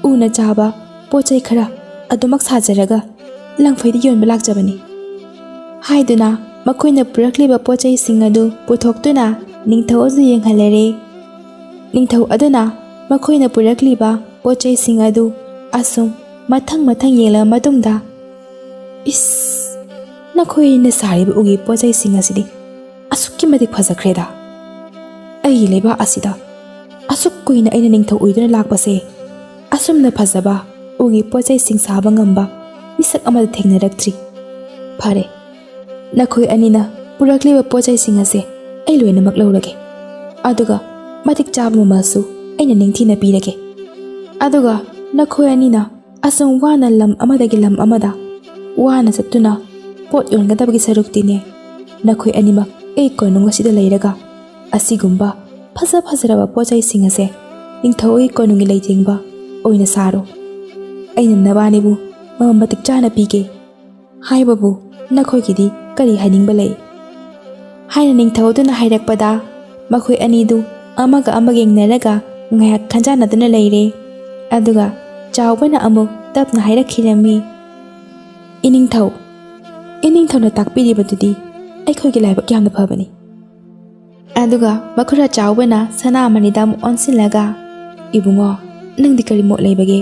ꯎꯅ ꯆꯥꯕ ꯄꯣꯠ ꯆꯩ ꯈꯔ ꯑꯗꯨꯃꯛ ꯁꯥꯖꯔꯒ ꯂꯪꯐꯩꯗ ꯌꯣꯟꯕ ꯂꯥꯛꯆꯕꯅꯤ" ꯍꯥꯏꯗꯨꯅ ꯃꯈꯣꯏꯅ ꯄꯨꯔꯛꯂꯤꯕ ꯄꯣꯠ ꯆꯩꯁꯤꯡ ꯑꯗꯨ ꯄꯨꯊꯣꯛꯇꯨꯅ ꯅꯤꯡꯊꯧ ꯑꯗꯨ ꯌꯦꯡꯍꯜꯂꯔꯦ꯫ ꯅꯤꯡꯊꯧ ꯑꯗꯨꯅ ꯃꯈꯣꯏꯅ ꯄꯨꯔꯛꯂꯤꯕ ꯄꯣꯠ ꯆꯩꯁꯤꯡ ꯑꯗꯨ ꯑꯁꯨꯝ ꯃꯊꯪ ꯃꯊꯪ ꯌꯦꯡꯂꯕ ꯃꯇꯨꯡꯗ, "ꯏꯁ, ꯅꯈꯣꯏꯅ ꯁꯥꯔꯤꯕ ꯎꯒꯤ ꯄꯣꯠ ꯆꯩꯁꯤꯡ ꯑꯁꯤꯗꯤ ꯑꯁꯨꯛꯀꯤ ꯃꯇꯤꯛ ꯐꯖꯈ꯭ꯔꯦꯗ꯫ ꯑꯩꯒꯤ ꯂꯩꯕꯥꯛ ꯑꯁꯤꯗ ꯑꯁꯨꯛ ꯀꯨꯏꯅ ꯑꯩꯅ ꯅꯤꯡꯊꯧ ꯑꯣꯏꯗꯨꯅ ꯂꯥꯛꯄꯁꯦ, ꯑꯁꯨꯝꯅ ꯐꯖꯕ ꯎꯒꯤ ꯄꯣꯠ ꯆꯩꯁꯤꯡ ꯁꯥꯕ ꯉꯝꯕ ꯃꯤꯁꯛ ꯑꯃꯗ ꯊꯦꯡꯅꯔꯛꯇ꯭ꯔꯤ꯫ ꯐꯔꯦ, ꯅꯈꯣꯏ ꯑꯅꯤꯅ ꯄꯨꯔꯛꯂꯤꯕ ꯄꯣꯠ ꯆꯩꯁꯤꯡ ꯑꯁꯦ ꯑꯩ ꯂꯣꯏꯅꯃꯛ ꯂꯧꯔꯒꯦ꯫ ꯑꯗꯨꯒ ꯃꯇꯤꯛ ꯆꯥꯕ ꯃꯃꯜꯁꯨ ꯑꯩꯅ ꯅꯤꯡꯊꯤꯅ ꯄꯤꯔꯒꯦ꯫ ꯑꯗꯨꯒ ꯅꯈꯣꯏ ꯑꯅꯤꯅ ꯑꯁꯨꯝ ꯋꯥꯅ ꯂꯝ ꯑꯃꯗꯒꯤ ꯂꯝ ꯑꯃꯗ ꯋꯥꯅ ꯆꯠꯇꯨꯅ ꯄꯣꯠ ꯌꯣꯟꯒꯗꯕꯒꯤ ꯁꯔꯨꯛꯇꯤꯅꯦ, ꯅꯈꯣꯏ ꯑꯅꯤꯃꯛ ꯑꯩ ꯀꯣꯅꯨꯡ ꯑꯁꯤꯗ ꯂꯩꯔꯒ ꯑꯁꯤꯒꯨꯝꯕ ꯐꯖ ꯐꯖꯔꯕ ꯄꯣꯠ ꯆꯩꯁꯤꯡ ꯑꯁꯦ ꯅꯤꯡꯊꯧꯒꯤ ꯀꯣꯅꯨꯡꯒꯤ ꯂꯩꯇꯦꯡꯕ ꯑꯣꯏꯅ ꯁꯥꯔꯣ" ꯑꯩꯅ ꯅꯕꯥꯅꯤꯕꯨ ꯃꯃꯜ ꯃꯇꯤꯛ ꯆꯥꯅ ꯄꯤꯒꯦ ꯍꯥꯏꯕꯕꯨ ꯅꯈꯣꯏꯒꯤꯗꯤ ꯀꯔꯤ ꯍꯥꯏꯅꯤꯡꯕ ꯂꯩ?" ꯍꯥꯏꯅ ꯅꯤꯡꯊꯧ ꯑꯗꯨꯅ ꯍꯥꯏꯔꯛꯄꯗ, ꯃꯈꯣꯏ ꯑꯅꯤꯗꯨ ꯑꯃꯒ ꯑꯃꯒ ꯌꯦꯡꯅꯔꯒ ꯉꯥꯏꯍꯥꯛ ꯈꯟꯖꯥꯟꯅꯗꯨꯅ ꯂꯩꯔꯦ꯫ ꯑꯗꯨꯒ ꯆꯥꯎꯕꯅ ꯑꯃꯨꯛ ꯇꯞꯅ ꯍꯥꯏꯔꯛꯈꯤꯔꯝꯃꯤ, "ꯏꯅꯤꯡꯊꯧ, ꯏꯅꯤꯡꯊꯧꯅ ꯇꯥꯛꯄꯤꯔꯤꯕꯗꯨꯗꯤ ꯑꯩꯈꯣꯏꯒꯤ ꯂꯥꯏꯕꯛ ꯌꯥꯝꯅ ꯐꯕꯅꯤ꯫" ꯑꯗꯨꯒ ꯃꯈꯨꯔꯥ ꯆꯥꯎꯕꯅ ꯁꯅꯥꯃꯅꯤꯗ ꯑꯃꯨꯛ ꯑꯣꯟꯁꯤꯜꯂꯒ, "ꯏꯕꯨꯡꯉꯣ, ꯅꯪꯗꯤ ꯀꯔꯤ ꯃꯣꯠ ꯂꯩꯕꯒꯦ?"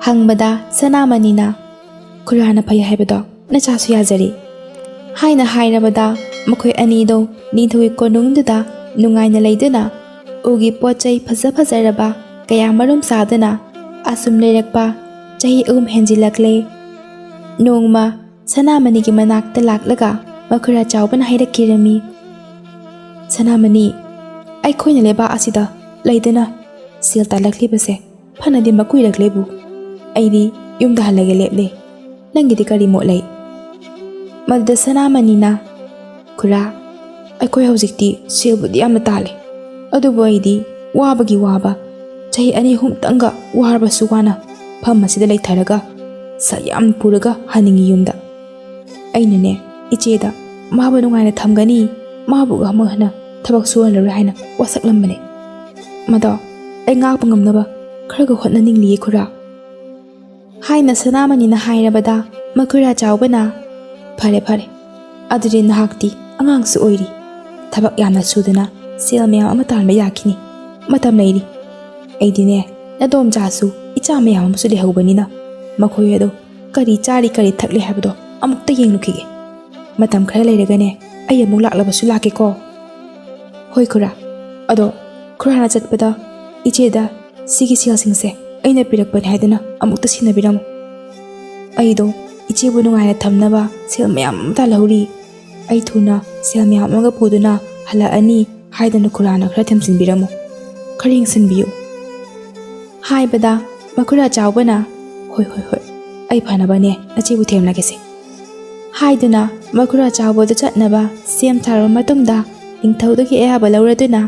ꯍꯪꯕꯗ ꯁꯅꯥꯃꯅꯤꯅ, "ꯈꯨꯔꯥꯅ ꯐꯩ ꯍꯥꯏꯕꯗꯣ ꯅꯆꯥꯁꯨ ꯌꯥꯖꯔꯤ" ꯍꯥꯏꯅ ꯍꯥꯏꯔꯕꯗ, ꯃꯈꯣꯏ ꯑꯅꯤꯗꯣ ꯅꯤꯡꯊꯧꯒꯤ ꯀꯣꯅꯨꯡꯗꯨꯗ ꯅꯨꯡꯉꯥꯏꯅ ꯂꯩꯗꯨꯅ, ꯎꯒꯤ ꯄꯣꯠ ꯆꯩ ꯐꯖ ꯐꯖꯔꯕ ꯀꯌꯥ ꯃꯔꯨꯝ ꯁꯥꯗꯨꯅ ꯑꯁꯨꯝ ꯂꯩꯔꯛꯄ ꯆꯍꯤ ꯑꯍꯨꯝ ꯍꯦꯟꯖꯤꯜꯂꯛꯂꯦ꯫ ꯅꯣꯡꯃ ꯁꯅꯥꯃꯅꯤꯒꯤ ꯃꯅꯥꯛꯇ ꯂꯥꯛꯂꯒ ꯃꯈꯨꯔꯥ ꯆꯥꯎꯕꯅ ꯍꯥꯏꯔꯛꯈꯤꯔꯝꯃꯤ, "ꯁꯅꯥꯃꯅꯤ, ꯑꯩꯈꯣꯏꯅ ꯂꯩꯕꯥꯛ ꯑꯁꯤꯗ ꯂꯩꯗꯨꯅ ꯁꯦꯜ ꯇꯥꯜꯂꯛꯂꯤꯕꯁꯦ ꯐꯅꯗꯤ ꯃꯀꯨꯏꯔꯛꯂꯦꯕꯨ, ꯑꯩꯗꯤ ꯌꯨꯝꯗ ꯍꯜꯂꯒꯦ ꯂꯦꯞꯂꯦ꯫ ꯅꯪꯒꯤꯗꯤ ꯀꯔꯤ ꯃꯣꯠ ꯂꯩ?" ꯃꯗꯨꯗ ꯁꯅꯥꯃꯅꯤꯅ, "ꯈꯨꯔꯥ, ꯑꯩꯈꯣꯏ ꯍꯧꯖꯤꯛꯇꯤ ꯁꯦꯜꯕꯨꯗꯤ ꯌꯥꯝꯅ ꯇꯥꯜꯂꯦ, ꯑꯗꯨꯕꯨ ꯑꯩꯗꯤ ꯋꯥꯕꯒꯤ ꯋꯥꯕ, ꯆꯍꯤ ꯑꯅꯤ ꯑꯍꯨꯝꯇꯪꯒ ꯋꯥꯔꯕꯁꯨ ꯋꯥꯅ ꯐꯝ ꯑꯁꯤꯗ ꯂꯩꯊꯔꯒ ꯁꯛ ꯌꯥꯝ ꯄꯨꯔꯒ ꯍꯟꯅꯤꯡꯉꯤ ꯌꯨꯝꯗ꯫ ꯑꯩꯅꯅꯦ, ꯏꯆꯦꯗ ꯃꯥꯕꯨ ꯅꯨꯡꯉꯥꯏꯅ ꯊꯝꯒꯅꯤ, ꯃꯥꯕꯨ ꯑꯃꯨꯛ ꯍꯟꯅ ꯊꯕꯛ ꯁꯨꯍꯜꯂꯔꯣꯏ ꯍꯥꯏꯅ ꯋꯥꯁꯛꯂꯝꯕꯅꯦ꯫ ꯃꯗꯣ ꯑꯩ ꯉꯥꯛꯄ ꯉꯝꯅꯕ ꯈꯔꯒ ꯍꯣꯠꯅꯅꯤꯡꯂꯤꯌꯦ ꯈꯨꯔꯥ꯫" ꯍꯥꯏꯅ ꯁꯅꯥꯃꯅꯤꯅ ꯍꯥꯏꯔꯕꯗ, ꯃꯈꯨꯔꯥ ꯆꯥꯎꯕꯅ, "ꯐꯔꯦ, ꯐꯔꯦ, ꯑꯗꯨꯗꯤ ꯅꯍꯥꯛꯇꯤ ꯑꯉꯥꯡꯁꯨ ꯑꯣꯏꯔꯤ, ꯊꯕꯛ ꯌꯥꯝꯅ ꯁꯨꯗꯨꯅ ꯁꯦꯜ ꯃꯌꯥꯝ ꯑꯃ ꯇꯥꯟꯕ ꯌꯥꯈꯤꯅꯤ, ꯃꯇꯝ ꯂꯩꯔꯤ꯫ ꯑꯩꯗꯤꯅꯦ, ꯅꯗꯣꯝꯆꯥꯁꯨ ꯏꯆꯥ ꯃꯌꯥꯝ ꯑꯃꯁꯨ ꯂꯩꯍꯧꯕꯅꯤꯅ, ꯃꯈꯣꯏ ꯑꯗꯣ ꯀꯔꯤ ꯆꯥꯔꯤ ꯀꯔꯤ ꯊꯛꯂꯤ ꯍꯥꯏꯕꯗꯣ ꯑꯃꯨꯛꯇ ꯌꯦꯡꯂꯨꯈꯤꯒꯦ꯫ ꯃꯇꯝ ꯈꯔ ꯂꯩꯔꯒꯅꯦ, ꯑꯩ ꯑꯃꯨꯛ ꯂꯥꯛꯂꯕꯁꯨ ꯂꯥꯛꯀꯦꯀꯣ꯫" "ꯍꯣꯏ ꯈꯨꯔꯥ, ꯑꯗꯣ ꯈꯨꯔꯥꯅ ꯆꯠꯄꯗ ꯏꯆꯦꯗ ꯁꯤꯒꯤ ꯁꯦꯜꯁꯤꯡꯁꯦ ꯑꯩꯅ ꯄꯤꯔꯛꯄꯅꯤ ꯍꯥꯏꯗꯨꯅ ꯑꯃꯨꯛꯇ ꯁꯤꯟꯅꯕꯤꯔꯝꯃꯨ꯫ ꯑꯩꯗꯣ ꯏꯆꯦꯕꯨ ꯅꯨꯡꯉꯥꯏꯅ ꯊꯝꯅꯕ ꯁꯦꯜ ꯃꯌꯥꯝ ꯑꯃ ꯇꯥꯜꯍꯧꯔꯤ꯫ ꯑꯩ ꯊꯨꯅ ꯁꯦꯜ ꯃꯌꯥꯝ ꯑꯃꯒ ꯄꯨꯗꯨꯅ ꯍꯜꯂꯛꯑꯅꯤ ꯍꯥꯏꯗꯅ ꯈꯨꯔꯥꯅ ꯈꯔ ꯊꯦꯝꯖꯤꯟꯕꯤꯔꯝꯃꯨ, ꯈꯔ ꯌꯦꯡꯁꯤꯟꯕꯤꯌꯨ" ꯍꯥꯏꯕꯗ, ꯃꯈꯨꯔꯥ ꯆꯥꯎꯕꯅ, "ꯍꯣꯏ, ꯍꯣꯏ, ꯍꯣꯏ, ꯑꯩ ꯐꯅꯕꯅꯦ ꯅꯆꯦꯕꯨ ꯊꯦꯝꯂꯒꯦꯁꯦ" ꯍꯥꯏꯗꯨꯅ ꯃꯈꯨꯔꯥ ꯆꯥꯎꯕꯗꯨ ꯆꯠꯅꯕ ꯁꯦꯝ ꯁꯥꯔꯕ ꯃꯇꯨꯡꯗ, ꯅꯤꯡꯊꯧꯗꯒꯤ ꯑꯌꯥꯕ ꯂꯧꯔꯗꯨꯅ,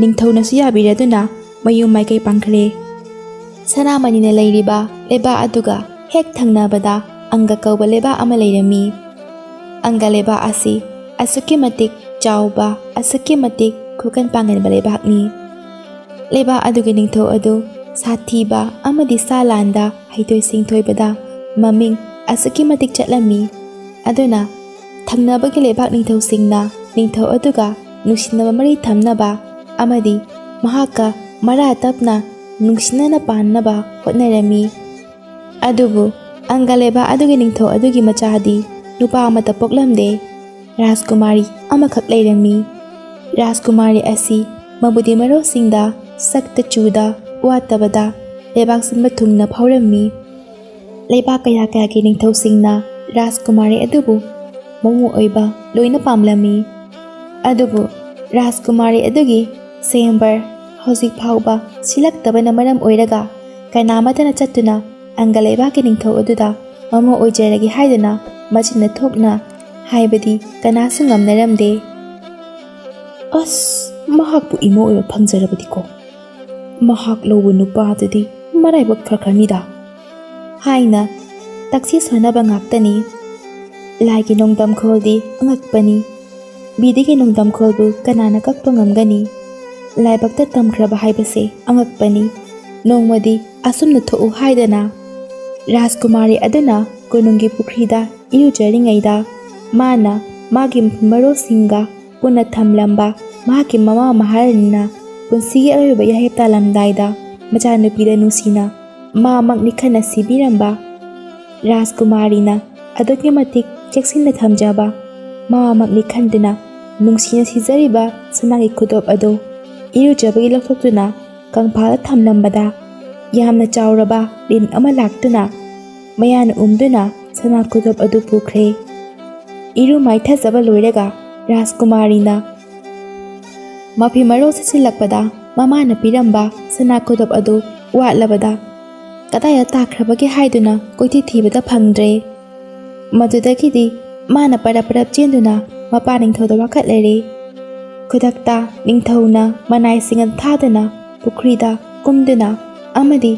ꯅꯤꯡꯊꯧꯅꯁꯨ ꯌꯥꯕꯤꯔꯗꯨꯅ ꯃꯌꯨꯝ ꯃꯥꯏꯀꯩ ꯄꯥꯡꯈ꯭ꯔꯦ꯫ ꯁꯅꯥꯃꯅꯤꯅ ꯂꯩꯔꯤꯕ ꯂꯩꯕꯥꯛ ꯑꯗꯨꯒ ꯍꯦꯛ ꯊꯪꯅꯕꯗ ꯑꯪꯒ ꯀꯧꯕ ꯂꯩꯕꯥꯛ ꯑꯃ ꯂꯩꯔꯝꯃꯤ꯫ ꯑꯪꯒ ꯂꯩꯕꯥꯛ ꯑꯁꯤ ꯑꯁꯨꯛꯀꯤ ꯃꯇꯤꯛ ꯆꯥꯎꯕ, ꯑꯁꯨꯛꯀꯤ ꯃꯇꯤꯛ ꯈꯨꯀꯟ ꯄꯥꯡꯒꯟꯕ ꯂꯩꯕꯥꯛꯅꯤ꯫ ꯂꯩꯕꯥꯛ ꯑꯗꯨꯒꯤ ꯅꯤꯡꯊꯧ ꯑꯗꯨ ꯁꯥꯊꯤꯕ ꯑꯃꯗꯤ ꯁꯥ ꯂꯥꯟꯗ ꯍꯩꯊꯣꯏ ꯁꯤꯡꯊꯣꯏꯕꯗ ꯃꯃꯤꯡ ꯑꯁꯨꯛꯀꯤ ꯃꯇꯤꯛ ꯆꯠꯂꯝꯃꯤ꯫ ꯑꯗꯨꯅ ꯊꯪꯅꯕꯒꯤ ꯂꯩꯕꯥꯛ ꯅꯤꯡꯊꯧꯁꯤꯡꯅ ꯅꯤꯡꯊꯧ ꯑꯗꯨꯒ ꯅꯨꯡꯁꯤꯅꯕ ꯃꯔꯤ ꯊꯝꯅꯕ ꯑꯃꯗꯤ ꯃꯍꯥꯛꯀ ꯃꯔꯥ ꯇꯞꯅ ꯅꯨꯡꯁꯤꯅꯅ ꯄꯥꯟꯅꯕ ꯍꯣꯠꯅꯔꯝꯃꯤ꯫ ꯑꯗꯨꯕꯨ ꯑꯪꯒ ꯂꯩꯕꯥꯛ ꯑꯗꯨꯒꯤ ꯅꯤꯡꯊꯧ ꯑꯗꯨꯒꯤ ꯃꯆꯥꯗꯤ ꯅꯨꯄꯥ ꯑꯃꯠꯇ ꯄꯣꯛꯂꯝꯗꯦ꯫ ꯔꯥꯖꯀꯨꯃꯥꯔꯤ ꯑꯃꯈꯛ ꯂꯩꯔꯝꯃꯤ꯫ ꯔꯥꯖꯀꯨꯃꯥꯔꯤ ꯑꯁꯤ ꯃꯕꯨꯗꯤ ꯃꯔꯣꯜꯁꯤꯡꯗ ꯁꯛꯇ ꯆꯨꯗ ꯋꯥꯠꯇꯕꯗ ꯂꯩꯕꯥꯛ ꯁꯤꯟꯕ ꯊꯨꯡꯅ ꯐꯥꯎꯔꯝꯃꯤ꯫ ꯂꯩꯕꯥꯛ ꯀꯌꯥ ꯀꯌꯥꯒꯤ ꯅꯤꯡꯊꯧꯁꯤꯡꯅ ꯔꯥꯖꯀꯨꯃꯥꯔꯤ ꯑꯗꯨꯕꯨ ꯃꯃꯧ ꯑꯣꯏꯕ ꯂꯣꯏꯅ ꯄꯥꯝꯂꯝꯃꯤ꯫ ꯑꯗꯨꯕꯨ ꯔꯥꯖꯀꯨꯃꯥꯔꯤ ꯑꯗꯨꯒꯤ ꯁ꯭ꯋꯌꯝꯕꯔ ꯍꯧꯖꯤꯛ ꯐꯥꯎꯕ ꯁꯤꯜꯂꯛꯇꯕꯅ ꯃꯔꯝ ꯑꯣꯏꯔꯒ ꯀꯅꯥꯃꯠꯇꯅ ꯆꯠꯇꯨꯅ ꯑꯪꯒ ꯂꯩꯕꯥꯛꯀꯤ ꯅꯤꯡꯊꯧ ꯑꯗꯨꯗ ꯃꯃꯧ ꯑꯣꯏꯖꯔꯒꯦ ꯍꯥꯏꯗꯨꯅ ꯃꯆꯤꯟꯅ ꯊꯣꯛꯅ ꯍꯥꯏꯕꯗꯤ ꯀꯅꯥꯁꯨ ꯉꯝꯅꯔꯝꯗꯦ꯫ "ꯑꯁ, ꯃꯍꯥꯛꯄꯨ ꯏꯃꯧ ꯑꯣꯏꯕ ꯐꯪꯖꯔꯕꯗꯤꯀꯣ, ꯃꯍꯥꯛ ꯂꯧꯕ ꯅꯨꯄꯥꯗꯨꯗꯤ ꯃꯔꯥꯏꯕꯛ ꯐꯈ꯭ꯔꯅꯤꯗ" ꯍꯥꯏꯅ ꯇꯛꯁꯤ ꯁꯣꯟꯅꯕ ꯉꯥꯛꯇꯅꯤ꯫ ꯂꯥꯏꯒꯤ ꯅꯣꯡꯗꯝꯈꯣꯜꯗꯤ ꯑꯉꯛꯄꯅꯤ꯫ ꯕꯤꯗꯤꯒꯤ ꯅꯣꯡꯗꯝꯈꯣꯜꯕꯨ ꯀꯅꯥꯅ ꯀꯛꯄ ꯉꯝꯒꯅꯤ? ꯂꯥꯏꯕꯛꯇ ꯇꯝꯈ꯭ꯔꯕ ꯍꯥꯏꯕꯁꯦ ꯑꯉꯛꯄꯅꯤ꯫ ꯅꯣꯡꯃꯗꯤ ꯑꯁꯨꯝꯅ ꯊꯣꯛꯎ ꯍꯥꯏꯗꯅ ꯔꯥꯖꯀꯨꯃꯥꯔꯤ ꯑꯗꯨꯅ ꯀꯣꯅꯨꯡꯒꯤ ꯄꯨꯈ꯭ꯔꯤꯗ ꯏꯔꯨꯖꯔꯤꯉꯩꯗ ꯃꯥꯅ ꯃꯥꯒꯤ ꯃꯔꯨꯞꯁꯤꯡꯒ ꯄꯨꯟꯅ ꯊꯝꯂꯝꯕ ꯃꯍꯥꯛꯀꯤ ꯃꯃꯥ ꯃꯍꯥꯔꯥꯅꯤꯅ ꯄꯨꯟꯁꯤꯒꯤ ꯑꯔꯣꯏꯕ ꯌꯥꯍꯦꯞ ꯇꯥꯂꯝꯗꯥꯏꯗ ꯃꯆꯥꯅꯨꯄꯤꯗ ꯅꯨꯡꯁꯤꯅ ꯃꯥꯃꯛ ꯅꯤꯡꯈꯠꯅ ꯁꯤꯕꯤꯔꯝꯕ ꯔꯥꯖꯀꯨꯃꯥꯔꯤꯅ ꯑꯗꯨꯛꯀꯤ ꯃꯇꯤꯛ ꯆꯦꯛꯁꯤꯟꯅ ꯊꯝꯖꯕ ꯃꯥꯃꯛ ꯅꯤꯡꯈꯟꯗꯨꯅ ꯅꯨꯡꯁꯤꯅ ꯁꯤꯖꯔꯤꯕ ꯁꯅꯥꯒꯤ ꯈꯨꯗꯣꯞ ꯑꯗꯨ ꯏꯔꯨꯖꯕꯒꯤ ꯂꯧꯊꯣꯛꯇꯨꯅ ꯀꯪꯐꯥꯜꯗ ꯊꯝꯂꯝꯕꯗ ꯌꯥꯝꯅ ꯆꯥꯎꯔꯕ ꯂꯤꯟ ꯑꯃ ꯂꯥꯛꯇꯨꯅ ꯃꯌꯥꯅ ꯎꯝꯗꯨꯅ ꯁꯅꯥ ꯈꯨꯗꯣꯞ ꯑꯗꯨ ꯄꯨꯈ꯭ꯔꯦ꯫ ꯏꯔꯨ ꯃꯥꯏꯊꯖꯕ ꯂꯣꯏꯔꯒ ꯔꯥꯖꯀꯨꯃꯥꯔꯤꯅ ꯃꯐꯤ ꯃꯔꯣꯜ ꯁꯦꯠꯆꯤꯜꯂꯛꯄꯗ ꯃꯃꯥꯅ ꯄꯤꯔꯝꯕ ꯁꯅꯥ ꯈꯨꯗꯣꯞ ꯑꯗꯨ ꯋꯥꯠꯂꯕꯗ ꯀꯗꯥꯏꯗ ꯇꯥꯈ꯭ꯔꯕꯒꯦ ꯍꯥꯏꯗꯨꯅ ꯀꯣꯏꯊꯤ ꯊꯤꯕꯗ ꯐꯪꯗ꯭ꯔꯦ꯫ ꯃꯗꯨꯗꯒꯤꯗꯤ ꯃꯥꯅ ꯄꯔꯞ ꯄꯔꯞ ꯆꯦꯟꯗꯨꯅ ꯃꯄꯥ ꯅꯤꯡꯊꯧꯗ ꯋꯥꯀꯠꯂꯔꯦ꯫ ꯈꯨꯗꯛꯇ ꯅꯤꯡꯊꯧꯅ ꯃꯅꯥꯏꯁꯤꯡ ꯑꯗꯨ ꯊꯥꯗꯨꯅ ꯄꯨꯈ꯭ꯔꯤꯗ ꯀꯨꯝꯗꯨꯅ ꯑꯃꯗꯤ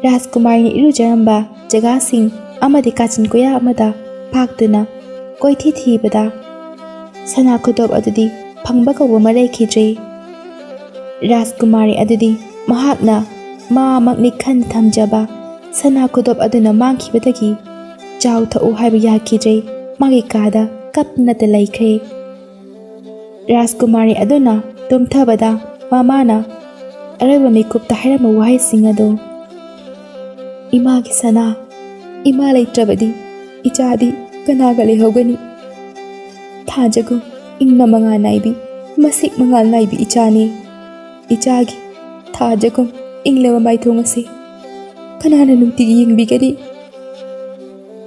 ꯔꯥꯖꯀꯨꯃꯥꯔꯤꯅ ꯏꯔꯨꯖꯔꯝꯕ ꯖꯒꯥꯁꯤꯡ ꯑꯃꯗꯤ ꯀꯥꯆꯤꯟ ꯀꯣꯌꯥ ꯑꯃꯗ ꯄꯥꯛꯇꯨꯅ ꯀꯣꯏꯊꯤ ꯊꯤꯕꯗ ꯁꯅꯥ ꯈꯨꯗꯣꯞ ꯑꯗꯨꯗꯤ ꯐꯪꯕ ꯀꯧꯕ ꯑꯃ ꯂꯩꯈꯤꯗ꯭ꯔꯦ꯫ ꯔꯥꯖꯀꯨꯃꯥꯔꯤ ꯑꯗꯨꯗꯤ ꯃꯍꯥꯛꯅ ꯃꯥꯃꯛꯅꯤ ꯈꯟ ꯊꯝꯖꯕ ꯁꯅꯥ ꯈꯨꯗꯣꯞ ꯑꯗꯨꯅ ꯃꯥꯡꯈꯤꯕꯗꯒꯤ ꯆꯥꯎ ꯊꯛꯎ ꯍꯥꯏꯕ ꯌꯥꯈꯤꯗ꯭ꯔꯦ꯫ ꯃꯥꯒꯤ ꯀꯥꯗ ꯀꯞꯅꯇ ꯂꯩꯈ꯭ꯔꯦ꯫ ꯔꯥꯖꯀꯨꯃꯥꯔꯤ ꯑꯗꯨꯅ ꯇꯨꯝꯊꯕꯗ ꯃꯃꯥꯅ ꯑꯔꯣꯏꯕ ꯃꯤꯀꯨꯞꯇ ꯍꯥꯏꯔꯝꯕ ꯋꯥꯍꯩꯁꯤꯡ ꯑꯗꯨ, "ꯏꯃꯥꯒꯤ ꯁꯅꯥ, ꯏꯃꯥ ꯂꯩꯇ꯭ꯔꯕꯗꯤ ꯏꯆꯥꯗꯤ ꯀꯅꯥꯒ ꯂꯩꯍꯧꯒꯅꯤ? ꯊꯥꯖꯒꯨꯝ ꯏꯪꯅ ꯃꯉꯥꯜ ꯅꯥꯏꯕꯤ, ꯃꯁꯤꯛ ꯃꯉꯥꯜ ꯅꯥꯏꯕꯤ ꯏꯆꯥꯅꯤ꯫ ꯏꯆꯥꯒꯤ ꯊꯥꯖꯒꯨꯝ ꯏꯪꯂꯕ ꯃꯥꯏꯊꯣꯡ ꯑꯁꯤ ꯀꯅꯥꯅ ꯅꯨꯡꯇꯤꯒꯤ ꯌꯦꯡꯕꯤꯒꯅꯤ?"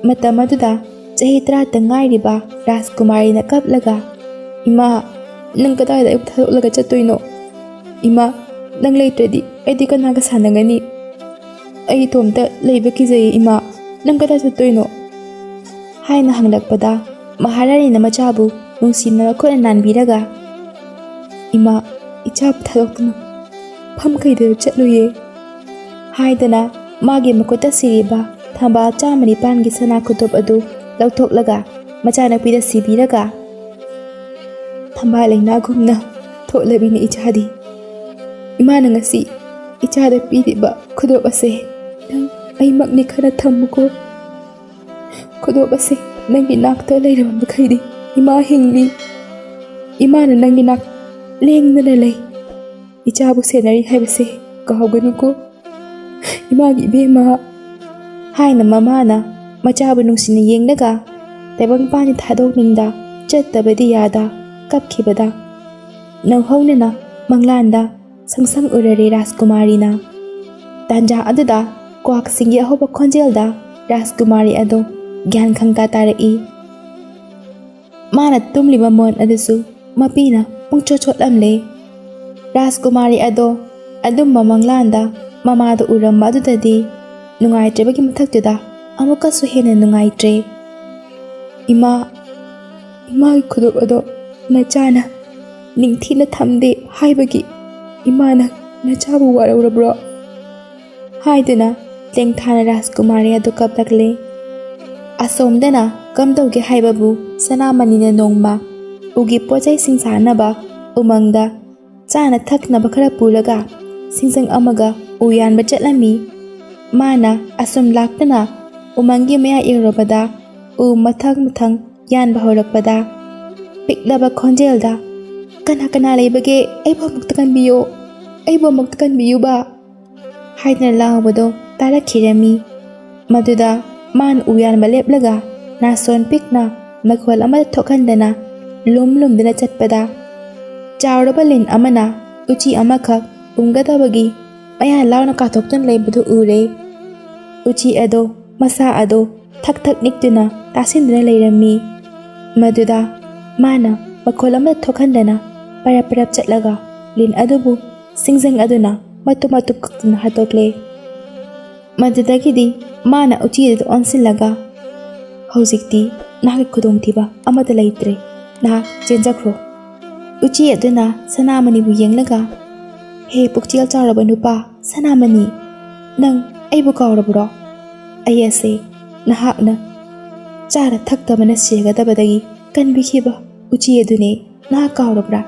ꯃꯇꯝ ꯑꯗꯨꯗ ꯆꯍꯤ ꯇꯔꯥꯇ ꯉꯥꯏꯔꯤꯕ ꯔꯥꯖꯀꯨꯃꯥꯔꯤꯅ ꯀꯞꯂꯒ, "ꯏꯃꯥ, ꯅꯪ ꯀꯗꯥꯏꯗ ꯑꯩꯕꯨ ꯊꯥꯗꯣꯛꯂꯒ ꯆꯠꯇꯣꯏꯅꯣ? ꯏꯃꯥ, ꯅꯪ ꯂꯩꯇ꯭ꯔꯗꯤ ꯑꯩꯗꯤ ꯀꯅꯥꯒ ꯁꯥꯟꯅꯒꯅꯤ? ꯑꯩ ꯏꯇꯣꯝꯇ ꯂꯩꯕ ꯀꯤꯖꯩ ꯏꯃꯥ, ꯅꯪ ꯀꯗꯥꯏ ꯆꯠꯇꯣꯏꯅꯣ?" ꯍꯥꯏꯅ ꯍꯪꯂꯛꯄꯗ, ꯃꯍꯥꯔꯥꯅꯤꯅ ꯃꯆꯥꯕꯨ ꯅꯨꯡꯁꯤꯅ ꯃꯈꯨꯠꯅ ꯅꯥꯟꯕꯤꯔꯒ, "ꯏꯃꯥ, ꯏꯆꯥꯕꯨ ꯊꯥꯗꯣꯛꯇꯨꯅ ꯐꯝ ꯀꯩꯗ ꯆꯠꯂꯨꯏꯌꯦ" ꯍꯥꯏꯗꯅ ꯃꯥꯒꯤ ꯃꯈꯨꯠꯇ ꯁꯤꯔꯤꯕ ꯊꯝꯕꯥꯜ ꯆꯥꯝꯃ ꯅꯤꯄꯥꯟꯒꯤ ꯁꯅꯥ ꯈꯨꯗꯣꯞ ꯑꯗꯨ ꯂꯧꯊꯣꯛꯂꯒ ꯃꯆꯥꯅꯨꯄꯤꯗ ꯁꯤꯕꯤꯔꯒ, "ꯊꯝꯕꯥꯜ ꯂꯩꯅꯥꯒꯨꯝꯅ ꯊꯣꯠꯂꯕꯤꯅꯤ ꯏꯆꯥꯗꯤ꯫ ꯏꯃꯥꯅ ꯉꯁꯤ ꯏꯆꯥꯗ ꯄꯤꯔꯤꯕ ꯈꯨꯗꯣꯞ ꯑꯁꯦ ꯅꯪ ꯑꯩꯃꯛꯅꯤ ꯈꯟꯅ ꯊꯝꯃꯨꯀꯣ꯫ ꯈꯨꯗꯣꯞ ꯑꯁꯦ ꯅꯪꯒꯤ ꯅꯥꯛꯇ ꯂꯩꯔꯕ ꯃꯈꯩꯗꯤ ꯏꯃꯥ ꯍꯤꯡꯂꯤ꯫ ꯏꯃꯥꯅ ꯅꯪꯒꯤ ꯅꯥꯛ ꯂꯦꯡꯗꯅ ꯂꯩ꯫ ꯏꯆꯥꯕꯨ ꯁꯦꯟꯅꯔꯤ ꯍꯥꯏꯕꯁꯦ ꯀꯥꯎꯒꯅꯨꯀꯣ, ꯏꯃꯥꯒꯤ ꯏꯕꯦꯝꯃ" ꯍꯥꯏꯅ ꯃꯃꯥꯅ ꯃꯆꯥꯕꯨ ꯅꯨꯡꯁꯤꯅ ꯌꯦꯡꯂꯒ ꯇꯥꯏꯕꯪꯄꯥꯟꯗꯤ ꯊꯥꯗꯣꯛꯅꯤꯡꯗ ꯆꯠꯇꯕꯗꯤ ꯌꯥꯗ ꯀꯞꯈꯤꯕꯗ ꯅꯧꯍꯧꯅꯅ ꯃꯪꯂꯥꯟꯗ ꯁꯪꯁꯪ ꯎꯔꯔꯦ ꯔꯥꯖꯀꯨꯃꯥꯔꯤꯅ꯫ ꯇꯥꯟꯖꯥ ꯑꯗꯨꯗ ꯀ꯭ꯋꯥꯛꯁꯤꯡꯒꯤ ꯑꯍꯧꯕ ꯈꯣꯟꯖꯦꯜꯗ ꯔꯥꯖꯀꯨꯃꯥꯔꯤ ꯑꯗꯣ ꯒ꯭ꯌꯥꯟ ꯈꯪꯇꯥ ꯇꯥꯔꯛꯏ꯫ ꯃꯥꯅ ꯇꯨꯝꯂꯤꯕ ꯃꯣꯟ ꯑꯗꯨꯁꯨ ꯃꯄꯤꯅ ꯄꯨꯡꯆꯣꯠ ꯆꯣꯠꯂꯝꯂꯦ꯫ ꯔꯥꯖꯀꯨꯃꯥꯔꯤ ꯑꯗꯣ ꯑꯗꯨꯝꯕ ꯃꯪꯂꯥꯟꯗ ꯃꯃꯥꯗ ꯎꯔꯝꯕ ꯑꯗꯨꯗꯗꯤ ꯅꯨꯡꯉꯥꯏꯇ꯭ꯔꯕꯒꯤ ꯃꯊꯛꯇꯨꯗ ꯑꯃꯨꯛꯀꯁꯨ ꯍꯦꯟꯅ ꯅꯨꯡꯉꯥꯏꯇ꯭ꯔꯦ꯫ "ꯏꯃꯥ, ꯏꯃꯥꯒꯤ ꯈꯨꯗꯣꯞ ꯑꯗꯣ ꯅꯆꯥꯅ ꯅꯤꯡꯊꯤꯅ ꯊꯝꯗꯦ ꯍꯥꯏꯕꯒꯤ ꯏꯃꯥꯅ ꯅꯆꯥꯕꯨ ꯋꯥꯔꯧꯔꯕ꯭ꯔꯣ?" ꯍꯥꯏꯗꯨꯅ ꯂꯦꯡꯊꯥꯅ ꯔꯥꯖꯀꯨꯃꯥꯔꯤ ꯑꯗꯨ ꯀꯞꯂꯛꯂꯦ꯫ ꯑꯁꯣꯝꯗꯅ ꯀꯝꯗꯧꯒꯦ ꯍꯥꯏꯕꯕꯨ, ꯁꯅꯥꯃꯅꯤꯅ ꯅꯣꯡꯃ ꯎꯒꯤ ꯄꯣꯠꯆꯩꯁꯤꯡ ꯁꯥꯅꯕ ꯎꯃꯪꯗ ꯆꯥꯅ ꯊꯛꯅꯕ ꯈꯔ ꯄꯨꯔꯒ ꯁꯤꯡꯖꯪ ꯑꯃꯒ ꯎ ꯌꯥꯟꯕ ꯆꯠꯂꯝꯃꯤ꯫ ꯃꯥꯅ ꯑꯁꯨꯝ ꯂꯥꯛꯇꯨꯅ ꯎꯃꯪꯒꯤ ꯃꯌꯥ ꯌꯧꯔꯕꯗ ꯎ ꯃꯊꯪ ꯃꯊꯪ ꯌꯥꯟꯕ ꯍꯧꯔꯛꯄꯗ ꯄꯤꯛꯂꯕ ꯈꯣꯟꯖꯦꯜꯗ, "ꯀꯅꯥ ꯀꯅꯥ ꯂꯩꯕꯒꯦ? ꯑꯩꯕꯨ ꯑꯃꯨꯛꯇ ꯀꯟꯕꯤꯌꯨ, ꯑꯩꯕꯨ ꯑꯃꯨꯛꯇ ꯀꯟꯕꯤꯌꯨꯕ!" ꯍꯥꯏꯗꯨꯅ ꯂꯥꯎꯕꯗꯣ ꯇꯥꯔꯛꯈꯤꯔꯝꯃꯤ꯫ ꯃꯗꯨꯗ ꯃꯥꯅ ꯎ ꯌꯥꯟꯕ ꯂꯦꯞꯂꯒ ꯅꯥꯁꯣꯟ ꯄꯤꯛꯅ ꯃꯈꯣꯜ ꯑꯃꯠꯇ ꯊꯣꯛꯍꯟꯗꯅ ꯂꯨꯝ ꯂꯨꯝꯗꯨꯅ ꯆꯠꯄꯗ, ꯆꯥꯎꯔꯕ ꯂꯤꯟ ꯑꯃꯅ ꯎꯆꯤ ꯑꯃꯈꯛ ꯎꯝꯒꯗꯕꯒꯤ ꯃꯌꯥ ꯂꯥꯎꯅ ꯀꯥꯊꯣꯛꯇꯨꯅ ꯂꯩꯕꯗꯨ ꯎꯔꯦ꯫ ꯎꯆꯤ ꯑꯗꯣ ꯃꯁꯥ ꯑꯗꯣ ꯊꯛ ꯊꯛ ꯅꯤꯛꯇꯨꯅ ꯇꯥꯁꯤꯟꯗꯨꯅ ꯂꯩꯔꯝꯃꯤ꯫ ꯃꯗꯨꯗ ꯃꯥꯅ ꯃꯈꯣꯜ ꯑꯃꯠꯇ ꯊꯣꯛꯍꯟꯗꯅ ꯄꯔꯞ ꯄꯔꯞ ꯆꯠꯂꯒ ꯂꯤꯟ ꯑꯗꯨꯕꯨ ꯁꯤꯡꯖꯪ ꯑꯗꯨꯅ ꯃꯇꯨꯝ ꯃꯇꯨꯝ ꯀꯛꯇꯨꯅ ꯍꯥꯠꯇꯣꯛꯂꯦ꯫ ꯃꯗꯨꯗꯒꯤꯗꯤ ꯃꯥꯅ ꯎꯆꯤ ꯑꯗꯨꯗ ꯑꯣꯟꯁꯤꯜꯂꯒ, "ꯍꯧꯖꯤꯛꯇꯤ ꯅꯍꯥꯛꯀꯤ ꯈꯨꯗꯣꯡꯊꯤꯕ ꯑꯃꯠꯇ ꯂꯩꯇ꯭ꯔꯦ, ꯅꯍꯥꯛ ꯆꯦꯟꯖꯈ꯭ꯔꯣ꯫" ꯎꯆꯤ ꯑꯗꯨꯅ ꯁꯅꯥꯃꯅꯤꯕꯨ ꯌꯦꯡꯂꯒ, "ꯍꯦ ꯄꯨꯛꯆꯦꯜ ꯆꯥꯎꯔꯕ ꯅꯨꯄꯥ ꯁꯅꯥꯃꯅꯤ, ꯅꯪ ꯑꯩꯕꯨ ꯀꯥꯎꯔꯕ꯭ꯔꯣ? ꯑꯩ ꯑꯁꯦ ꯅꯍꯥꯛꯅ ꯆꯥꯔ ꯊꯛꯇꯕꯅ ꯁꯤꯒꯗꯕꯗꯒꯤ ꯀꯟꯕꯤꯈꯤꯕ ꯎꯆꯤ ꯑꯗꯨꯅꯦ꯫ ꯅꯍꯥꯛ ꯀꯥꯎꯔꯕ꯭ꯔꯥ?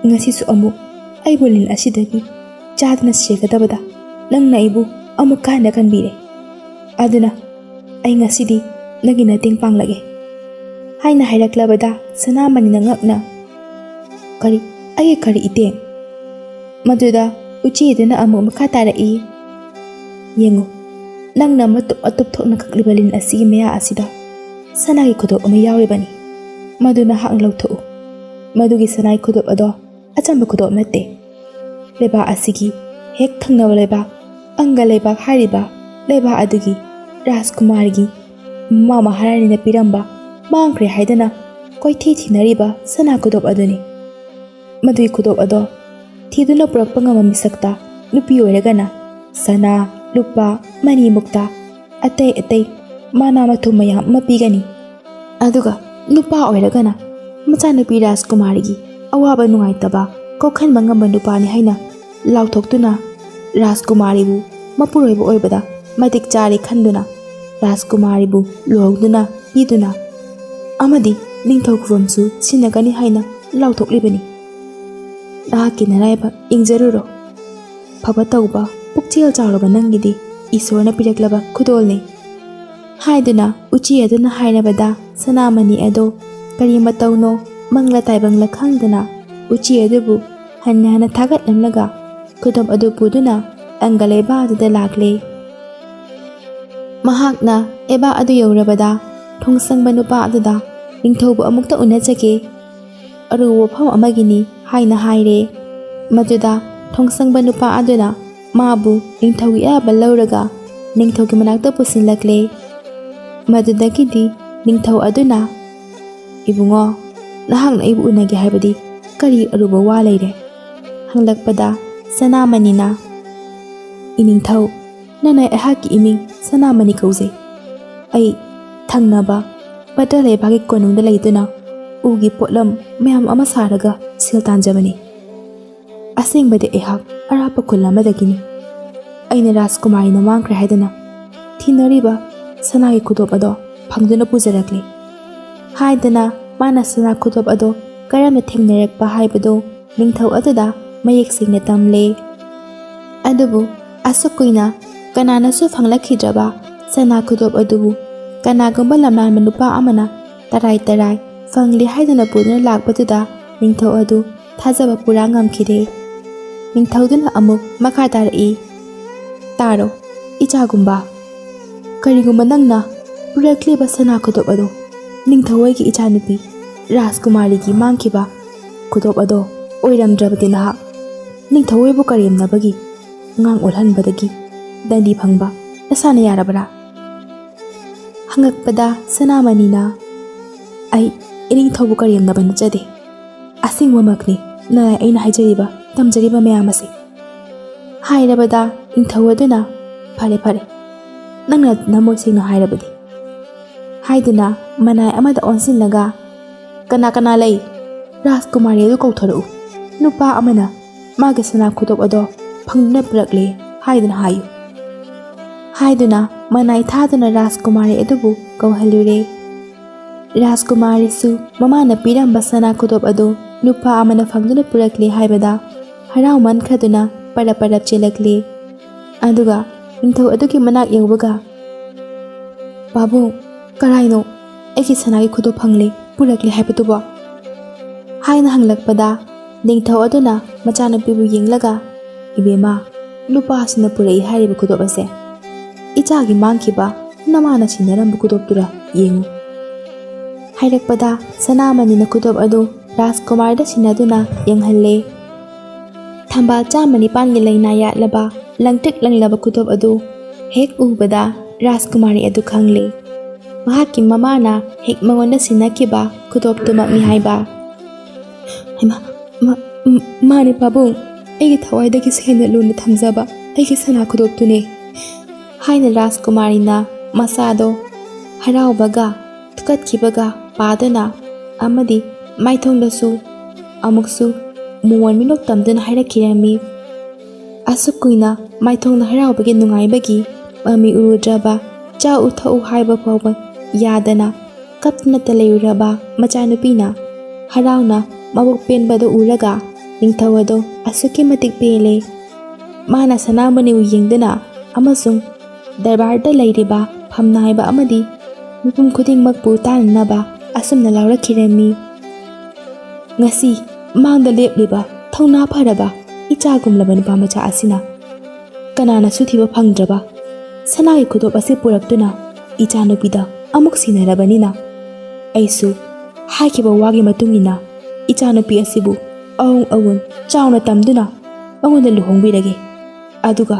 ꯉꯁꯤꯁꯨ ꯑꯃꯨꯛ ꯑꯩꯕꯨ ꯂꯤꯟ ꯑꯁꯤꯗꯒꯤ ꯆꯥꯗꯅ ꯁꯤꯒꯗꯕꯗ ꯅꯪꯅ ꯑꯩꯕꯨ ꯑꯃꯨꯛꯀ ꯍꯟꯅ ꯀꯟꯕꯤꯔꯦ꯫ ꯑꯗꯨꯅ ꯑꯩ ꯉꯁꯤꯗꯤ ꯅꯪꯒꯤ ꯃꯇꯦꯡ ꯄꯥꯡꯂꯒꯦ," ꯍꯥꯏꯅ ꯍꯥꯏꯔꯛꯂꯕꯗ ꯁꯅꯥꯃꯅꯤꯅ ꯉꯛꯅ, "ꯀꯔꯤ? ꯑꯩꯒꯤ ꯀꯔꯤ ꯏꯇꯦꯡ?" ꯃꯗꯨꯗ ꯎꯆꯤ ꯑꯗꯨꯅ ꯑꯃꯨꯛ ꯃꯈꯥ ꯇꯥꯔꯛꯏ, "ꯌꯦꯡꯉꯨ, ꯅꯪꯅ ꯃꯇꯨꯞ ꯃꯇꯨꯞ ꯊꯣꯛꯅ ꯀꯛꯂꯤꯕ ꯂꯤꯟ ꯑꯁꯤꯒꯤ ꯃꯌꯥ ꯑꯁꯤꯗ ꯁꯅꯥꯒꯤ ꯈꯨꯗꯣꯞ ꯑꯃ ꯌꯥꯎꯔꯤꯕꯅꯤ꯫ ꯃꯗꯨ ꯅꯍꯥꯛꯅ ꯂꯧꯊꯣꯛꯎ꯫ ꯃꯗꯨꯒꯤ ꯁꯅꯥꯒꯤ ꯈꯨꯗꯣꯞ ꯑꯗꯣ ꯑꯆꯝꯕ ꯈꯨꯗꯣꯞ ꯅꯠꯇꯦ꯫ ꯂꯩꯕꯥꯛ ꯑꯁꯤꯒꯤ ꯍꯦꯛ ꯊꯪꯅꯕ ꯂꯩꯕꯥꯛ, ꯑꯪꯒ ꯂꯩꯕꯥꯛ ꯍꯥꯏꯔꯤꯕ ꯂꯩꯕꯥꯛ ꯑꯗꯨꯒꯤ ꯔꯥꯖꯀꯨꯃꯥꯔꯒꯤ ꯃꯃꯥ ꯃꯍꯥꯔꯥꯅꯤꯅ ꯄꯤꯔꯝꯕ, ꯃꯥꯡꯈ꯭ꯔꯦ ꯍꯥꯏꯗꯅ ꯀꯣꯏꯊꯤ ꯊꯤꯅꯔꯤꯕ ꯁꯅꯥ ꯈꯨꯗꯣꯞ ꯑꯗꯨꯅꯤ꯫ ꯃꯗꯨꯒꯤ ꯈꯨꯗꯣꯞ ꯑꯗꯣ ꯊꯤꯗꯨꯅ ꯄꯨꯔꯛꯄ ꯉꯝꯕ ꯃꯤꯁꯛꯇ ꯅꯨꯄꯤ ꯑꯣꯏꯔꯒꯅ ꯁꯅꯥ, ꯂꯨꯄꯥ, ꯃꯅꯤ, ꯃꯨꯛꯇꯥ, ꯑꯇꯩ ꯑꯇꯩ ꯃꯅꯥ ꯃꯊꯨꯝ ꯃꯌꯥꯝ ꯑꯃ ꯄꯤꯒꯅꯤ꯫ ꯑꯗꯨꯒ ꯅꯨꯄꯥ ꯑꯣꯏꯔꯒꯅ ꯃꯆꯥꯅꯨꯄꯤ ꯔꯥꯖꯀꯨꯃꯥꯔꯤꯒꯤ ꯑꯋꯥꯕ ꯅꯨꯡꯉꯥꯏꯇꯕ ꯀꯣꯛꯍꯟꯕ ꯉꯝꯕ ꯅꯨꯄꯥꯅꯤ ꯍꯥꯏꯅ ꯂꯥꯎꯊꯣꯛꯇꯨꯅ ꯔꯥꯖꯀꯨꯃꯥꯔꯤꯕꯨ ꯃꯄꯨꯔꯣꯏꯕ ꯑꯣꯏꯕꯗ ꯃꯇꯤꯛ ꯆꯥꯔꯦ ꯈꯟꯗꯨꯅ ꯔꯥꯖꯀꯨꯃꯥꯔꯤꯕꯨ ꯂꯨꯍꯣꯡꯗꯨꯅ ꯄꯤꯗꯨꯅ ꯑꯃꯗꯤ ꯅꯤꯡꯊꯧ ꯈꯨꯕꯝꯁꯨ ꯁꯤꯟꯅꯒꯅꯤ ꯍꯥꯏꯅ ꯂꯥꯎꯊꯣꯛꯂꯤꯕꯅꯤ꯫ ꯅꯍꯥꯛꯀꯤ ꯅꯔꯥꯏꯕꯛ ꯌꯦꯡꯖꯔꯨꯔꯣ꯫ ꯐꯕ ꯇꯧꯕ ꯄꯨꯛꯆꯦꯜ ꯆꯥꯎꯔꯕ ꯅꯪꯒꯤꯗꯤ ꯏꯁꯣꯔꯅ ꯄꯤꯔꯛꯂꯕ ꯈꯨꯗꯣꯜꯅꯤ꯫ ꯍꯥꯏꯗꯨꯅ ꯎꯆꯤ ꯑꯗꯨꯅ ꯍꯥꯏꯔꯕꯗ ꯁꯅꯥꯃꯅꯤ ꯑꯗꯣ ꯀꯔꯤ ꯃꯇꯧꯅꯣ ꯃꯪꯂ ꯇꯥꯏꯕꯪꯂ ꯈꯪꯗꯅ ꯎꯆꯤ ꯑꯗꯨꯕꯨ ꯍꯟꯅ ꯍꯟꯅ ꯊꯥꯒꯠꯂꯝꯂꯒ ꯈꯨꯗꯣꯞ ꯑꯗꯨ ꯄꯨꯗꯨꯅ ꯑꯪꯒ ꯂꯩꯕꯥꯛ ꯑꯗꯨꯗ ꯂꯥꯛꯂꯦ꯫ ꯃꯍꯥꯛꯅ ꯂꯩꯕꯥꯛ ꯑꯗꯨ ꯌꯧꯔꯕꯗ ꯊꯣꯡꯁꯪꯕ ꯅꯨꯄꯥ ꯑꯗꯨꯗ ꯅꯤꯡꯊꯧꯕꯨ ꯑꯃꯨꯛꯇ ꯎꯅꯖꯒꯦ꯫ ꯑꯔꯨꯕ ꯋꯥꯐꯝ ꯑꯃꯒꯤꯅꯤ ꯍꯥꯏꯅ ꯍꯥꯏꯔꯦ꯫ ꯃꯗꯨꯗ ꯊꯣꯡꯁꯪꯕ ꯅꯨꯄꯥ ꯑꯗꯨꯅ ꯃꯥꯕꯨ ꯅꯤꯡꯊꯧꯒꯤ ꯑꯌꯥꯕ ꯂꯧꯔꯒ ꯅꯤꯡꯊꯧꯒꯤ ꯃꯅꯥꯛꯇ ꯄꯨꯁꯤꯜꯂꯛꯂꯦ꯫ ꯃꯗꯨꯗꯒꯤꯗꯤ ꯅꯤꯡꯊꯧ ꯑꯗꯨꯅ, "ꯏꯕꯨꯡꯉꯣ, ꯅꯍꯥꯛꯅ ꯑꯩꯕꯨ ꯎꯅꯒꯦ ꯍꯥꯏꯕꯗꯤ ꯀꯔꯤ ꯑꯔꯨꯕ ꯋꯥ ꯂꯩꯔꯦ?" ꯍꯪꯂꯛꯄꯗ ꯁꯅꯥꯃꯅꯤꯅ, "ꯏꯅꯤꯡꯊꯧ, ꯅꯅꯥꯏ ꯑꯩꯍꯥꯛꯀꯤ ꯏꯃꯤꯡ ꯁꯅꯥꯃꯅꯤ ꯀꯧꯖꯩ꯫ ꯑꯩ ꯊꯪꯅꯕ ꯄꯇ ꯂꯩꯕꯥꯛꯀꯤ ꯀꯣꯅꯨꯡꯗ ꯂꯩꯗꯨꯅ ꯎꯒꯤ ꯄꯣꯠꯂꯝ ꯃꯌꯥꯝ ꯑꯃ ꯁꯥꯔꯒ ꯁꯦꯜ ꯇꯥꯟꯖꯕꯅꯤ꯫ ꯑꯁꯦꯡꯕꯗꯤ ꯑꯩꯍꯥꯛ ꯑꯔꯥꯞꯄ ꯈꯨꯜ ꯑꯃꯗꯒꯤꯅꯤ꯫ ꯑꯩꯅ ꯔꯥꯖꯀꯨꯃꯥꯔꯤꯅ ꯃꯥꯡꯈ꯭ꯔꯦ ꯍꯥꯏꯗꯨꯅ ꯊꯤꯅꯔꯤꯕ ꯁꯅꯥꯒꯤ ꯈꯨꯗꯣꯞ ꯑꯗꯣ ꯐꯪꯗꯨꯅ ꯄꯨꯖꯔꯛꯂꯦ" ꯍꯥꯏꯗꯅ ꯃꯥꯅ ꯁꯅꯥ ꯈꯨꯗꯣꯞ ꯑꯗꯣ ꯀꯔꯝꯅ ꯊꯦꯡꯅꯔꯛꯄ ꯍꯥꯏꯕꯗꯨ ꯅꯤꯡꯊꯧ ꯑꯗꯨꯗ ꯃꯌꯦꯛ ꯁꯦꯡꯅ ꯇꯝꯂꯦ꯫ ꯑꯗꯨꯕꯨ ꯑꯁꯨꯛ ꯀꯨꯏꯅ ꯀꯅꯥꯅꯁꯨ ꯐꯪꯂꯛꯈꯤꯗ꯭ꯔꯕ ꯁꯅꯥ ꯈꯨꯗꯣꯞ ꯑꯗꯨꯕꯨ ꯀꯅꯥꯒꯨꯝꯕ ꯂꯝꯂꯥꯟꯕ ꯅꯨꯄꯥ ꯑꯃꯅ ꯇꯔꯥꯏ ꯇꯔꯥꯏ ꯐꯪꯂꯦ ꯍꯥꯏꯗꯨꯅ ꯄꯨꯗꯨꯅ ꯂꯥꯛꯄꯗꯨꯗ ꯅꯤꯡꯊꯧ ꯑꯗꯨ ꯊꯥꯖꯕ ꯄꯨꯔꯥ ꯉꯝꯈꯤꯗꯦ꯫ ꯅꯤꯡꯊꯧꯗꯨꯅ ꯑꯃꯨꯛ ꯃꯈꯥ ꯇꯥꯔꯛꯏ, "ꯇꯥꯔꯣ, ꯏꯆꯥꯒꯨꯝꯕ, ꯀꯔꯤꯒꯨꯝꯕ ꯅꯪꯅ ꯄꯨꯔꯛꯂꯤꯕ ꯁꯅꯥ ꯈꯨꯗꯣꯞ ꯑꯗꯣ ꯅꯤꯡꯊꯧ ꯍꯣꯏꯒꯤ ꯏꯆꯥꯅꯨꯄꯤ ꯔꯥꯖꯀꯨꯃꯥꯔꯤꯒꯤ ꯃꯥꯡꯈꯤꯕ ꯈꯨꯗꯣꯞ ꯑꯗꯣ ꯑꯣꯏꯔꯝꯗ꯭ꯔꯕꯗꯤ ꯅꯍꯥꯛ ꯅꯤꯡꯊꯧ ꯍꯣꯏꯕꯨ ꯀꯔꯦꯝꯅꯕꯒꯤ ꯑꯉꯥꯡ ꯑꯣꯜꯍꯟꯕꯗꯒꯤ ꯗꯟꯗꯤ ꯐꯪꯕ ꯅꯁꯥꯅ ꯌꯥꯔꯕ꯭ꯔꯥ?" ꯍꯪꯉꯛꯄꯗ ꯁꯅꯥꯃꯅꯤꯅ, "ꯑꯩ ꯏꯅꯤꯡꯊꯧꯕꯨ ꯀꯔꯦꯝꯅꯕ ꯅꯠꯆꯗꯦ꯫ ꯑꯁꯦꯡꯕꯃꯛꯅꯤ ꯅꯅꯥꯏ ꯑꯩꯅ ꯍꯥꯏꯖꯔꯤꯕ, ꯇꯝꯖꯔꯤꯕ ꯃꯌꯥꯝ ꯑꯁꯤ" ꯍꯥꯏꯔꯕꯗ ꯅꯤꯡꯊꯧ ꯑꯗꯨꯅ, "ꯐꯔꯦ, ꯐꯔꯦ, ꯅꯪꯅ ꯅꯃꯣꯏ ꯁꯦꯡꯅ ꯍꯥꯏꯔꯕꯗꯤ" ꯍꯥꯏꯗꯨꯅ ꯃꯅꯥꯏ ꯑꯃꯗ ꯑꯣꯟꯁꯤꯜꯂꯒ, "ꯀꯅꯥ ꯀꯅꯥ ꯂꯩ? ꯔꯥꯖꯀꯨꯃꯥꯔꯤ ꯑꯗꯨ ꯀꯧꯊꯣꯔꯛꯎ꯫ ꯅꯨꯄꯥ ꯑꯃꯅ ꯃꯥꯒꯤ ꯁꯅꯥ ꯈꯨꯗꯣꯞ ꯑꯗꯣ ꯐꯪꯗꯨꯅ ꯄꯨꯔꯛꯂꯦ ꯍꯥꯏꯗꯨꯅ ꯍꯥꯏꯌꯨ" ꯍꯥꯏꯗꯨꯅ ꯃꯅꯥꯏ ꯊꯥꯗꯨꯅ ꯔꯥꯖꯀꯨꯃꯥꯔꯤ ꯑꯗꯨꯕꯨ ꯀꯧꯍꯜꯂꯨꯔꯦ꯫ ꯔꯥꯖꯀꯨꯃꯥꯔꯤꯁꯨ ꯃꯃꯥꯅ ꯄꯤꯔꯝꯕ ꯁꯅꯥ ꯈꯨꯗꯣꯞ ꯑꯗꯨ ꯅꯨꯄꯥ ꯑꯃꯅ ꯐꯪꯗꯨꯅ ꯄꯨꯔꯛꯂꯦ ꯍꯥꯏꯕꯗ ꯍꯔꯥꯎꯃꯟꯈ꯭ꯔꯗꯨꯅ ꯄꯔꯞ ꯄꯔꯞ ꯆꯦꯜꯂꯛꯂꯦ꯫ ꯑꯗꯨꯒ ꯅꯤꯡꯊꯧ ꯑꯗꯨꯒꯤ ꯃꯅꯥꯛ ꯌꯧꯕꯒ, "ꯄꯥꯕꯨꯡ, ꯀꯔꯥꯏꯅꯣ ꯑꯩꯒꯤ ꯁꯅꯥꯒꯤ ꯈꯨꯗꯣꯞ ꯐꯪꯂꯦ, ꯄꯨꯔꯛꯂꯦ ꯍꯥꯏꯕꯗꯨꯕꯣ?" ꯍꯥꯏꯅ ꯍꯪꯂꯛꯄꯗ, ꯅꯤꯡꯊꯧ ꯑꯗꯨꯅ ꯃꯆꯥꯅꯨꯄꯤꯕꯨ ꯌꯦꯡꯂꯒ, "ꯏꯕꯦꯝꯃ, ꯅꯨꯄꯥꯁꯤꯅ ꯄꯨꯔꯛꯏ ꯍꯥꯏꯔꯤꯕ ꯈꯨꯗꯣꯞ ꯑꯁꯦ ꯏꯆꯥꯒꯤ ꯃꯥꯡꯈꯤꯕ ꯅꯃꯥꯅ ꯁꯤꯟꯅꯔꯝꯕ ꯈꯨꯗꯣꯞꯇꯨꯔ ꯌꯦꯡꯉꯨ" ꯍꯥꯏꯔꯛꯄꯗ, ꯁꯅꯥꯃꯅꯤꯅ ꯈꯨꯗꯣꯞ ꯑꯗꯨ ꯔꯥꯖꯀꯨꯃꯥꯔꯗ ꯁꯤꯟꯅꯗꯨꯅ ꯌꯦꯡꯍꯜꯂꯦ꯫ ꯊꯝꯕꯥꯜ ꯆꯥꯝꯃ ꯅꯤꯄꯥꯟꯒꯤ ꯂꯩꯅꯥ ꯌꯥꯠꯂꯕ ꯂꯪꯇ꯭ꯔꯤꯛ ꯂꯪꯂꯕ ꯈꯨꯗꯣꯞ ꯑꯗꯨ ꯍꯦꯛ ꯎꯕꯗ ꯔꯥꯖꯀꯨꯃꯥꯔꯤ ꯑꯗꯨ ꯈꯪꯂꯦ꯫ ꯃꯍꯥꯛꯀꯤ ꯃꯃꯥꯅ ꯍꯦꯛ ꯃꯉꯣꯟꯗ ꯁꯤꯟꯅꯈꯤꯕ ꯈꯨꯗꯣꯞꯇꯨꯃꯛꯅꯤ ꯍꯥꯏꯕ꯫ "ꯍꯩꯃꯥ, ꯃꯥ-, ꯃꯥꯅꯦ ꯄꯥꯕꯨꯡ, ꯑꯩꯒꯤ ꯊꯋꯥꯏꯗꯒꯤꯁꯨ ꯍꯦꯟꯅ ꯂꯨꯅ ꯊꯝꯖꯕ ꯑꯩꯒꯤ ꯁꯅꯥ ꯈꯨꯗꯣꯞꯇꯨꯅꯦ" ꯍꯥꯏꯅ ꯔꯥꯖꯀꯨꯃꯥꯔꯤꯅ ꯃꯆꯥꯗꯣ ꯍꯔꯥꯎꯕꯒ ꯊꯨꯀꯠꯈꯤꯕꯒ ꯄꯥꯗꯨꯅ ꯑꯃꯗꯤ ꯃꯥꯏꯊꯣꯡꯗꯁꯨ ꯑꯃꯨꯛꯁꯨ ꯃꯣꯃꯣꯟ ꯃꯤꯅꯣꯛ ꯇꯝꯗꯨꯅ ꯍꯥꯏꯔꯛꯈꯤꯔꯝꯃꯤ꯫ ꯑꯁꯨꯛ ꯀꯨꯏꯅ ꯃꯥꯏꯊꯣꯡꯗ ꯍꯔꯥꯎꯕꯒꯤ ꯅꯨꯡꯉꯥꯏꯕꯒꯤ ꯃꯃꯤ ꯎꯔꯨꯗ꯭ꯔꯕ, ꯆꯥꯎ ꯊꯛꯎ ꯍꯥꯏꯕ ꯐꯥꯎꯕ ꯌꯥꯗꯅ ꯀꯞꯇꯨꯅꯇ ꯂꯩꯔꯨꯔꯕ ꯃꯆꯥꯅꯨꯄꯤꯅ ꯍꯔꯥꯎꯅ ꯃꯕꯨꯛ ꯄꯦꯟꯕꯗꯨ ꯎꯔꯒ ꯅꯤꯡꯊꯧ ꯑꯗꯣ ꯑꯁꯨꯛꯀꯤ ꯃꯇꯤꯛ ꯄꯦꯜꯂꯦ꯫ ꯃꯥꯅ ꯁꯅꯥꯃꯅꯤꯕꯨ ꯌꯦꯡꯗꯨꯅ ꯑꯃꯁꯨꯡ ꯗꯔꯕꯥꯔꯗ ꯂꯩꯔꯤꯕ ꯐꯝꯅꯥꯏꯕ ꯑꯃꯗꯤ ꯃꯤꯄꯨꯝ ꯈꯨꯗꯤꯡꯃꯛꯄꯨ ꯇꯥꯅꯅꯕ ꯑꯁꯨꯝꯅ ꯂꯥꯎꯔꯛꯈꯤꯔꯝꯃꯤ: "ꯉꯁꯤ ꯃꯥꯡꯗ ꯂꯦꯞꯂꯤꯕ ꯊꯧꯅꯥ ꯐꯔꯕ ꯏꯆꯥꯒꯨꯝꯂꯕ ꯅꯨꯄꯥ ꯃꯆꯥ ꯑꯁꯤꯅ ꯀꯅꯥꯅꯁꯨ ꯊꯤꯕ ꯐꯪꯗ꯭ꯔꯕ ꯁꯅꯥꯒꯤ ꯈꯨꯗꯣꯞ ꯑꯁꯤ ꯄꯨꯔꯛꯇꯨꯅ ꯏꯆꯥꯅꯨꯄꯤꯗ ꯑꯃꯨꯛ ꯁꯤꯟꯅꯔꯕꯅꯤꯅ, ꯑꯩꯁꯨ ꯍꯥꯏꯈꯤꯕ ꯋꯥꯒꯤ ꯃꯇꯨꯡ ꯏꯟꯅ ꯏꯆꯥꯅꯨꯄꯤ ꯑꯁꯤꯕꯨ ꯑꯋꯨꯡ ꯑꯋꯨꯟ ꯆꯥꯎꯅ ꯇꯝꯗꯨꯅ ꯃꯉꯣꯟꯗ ꯂꯨꯍꯣꯡꯕꯤꯔꯒꯦ꯫ ꯑꯗꯨꯒ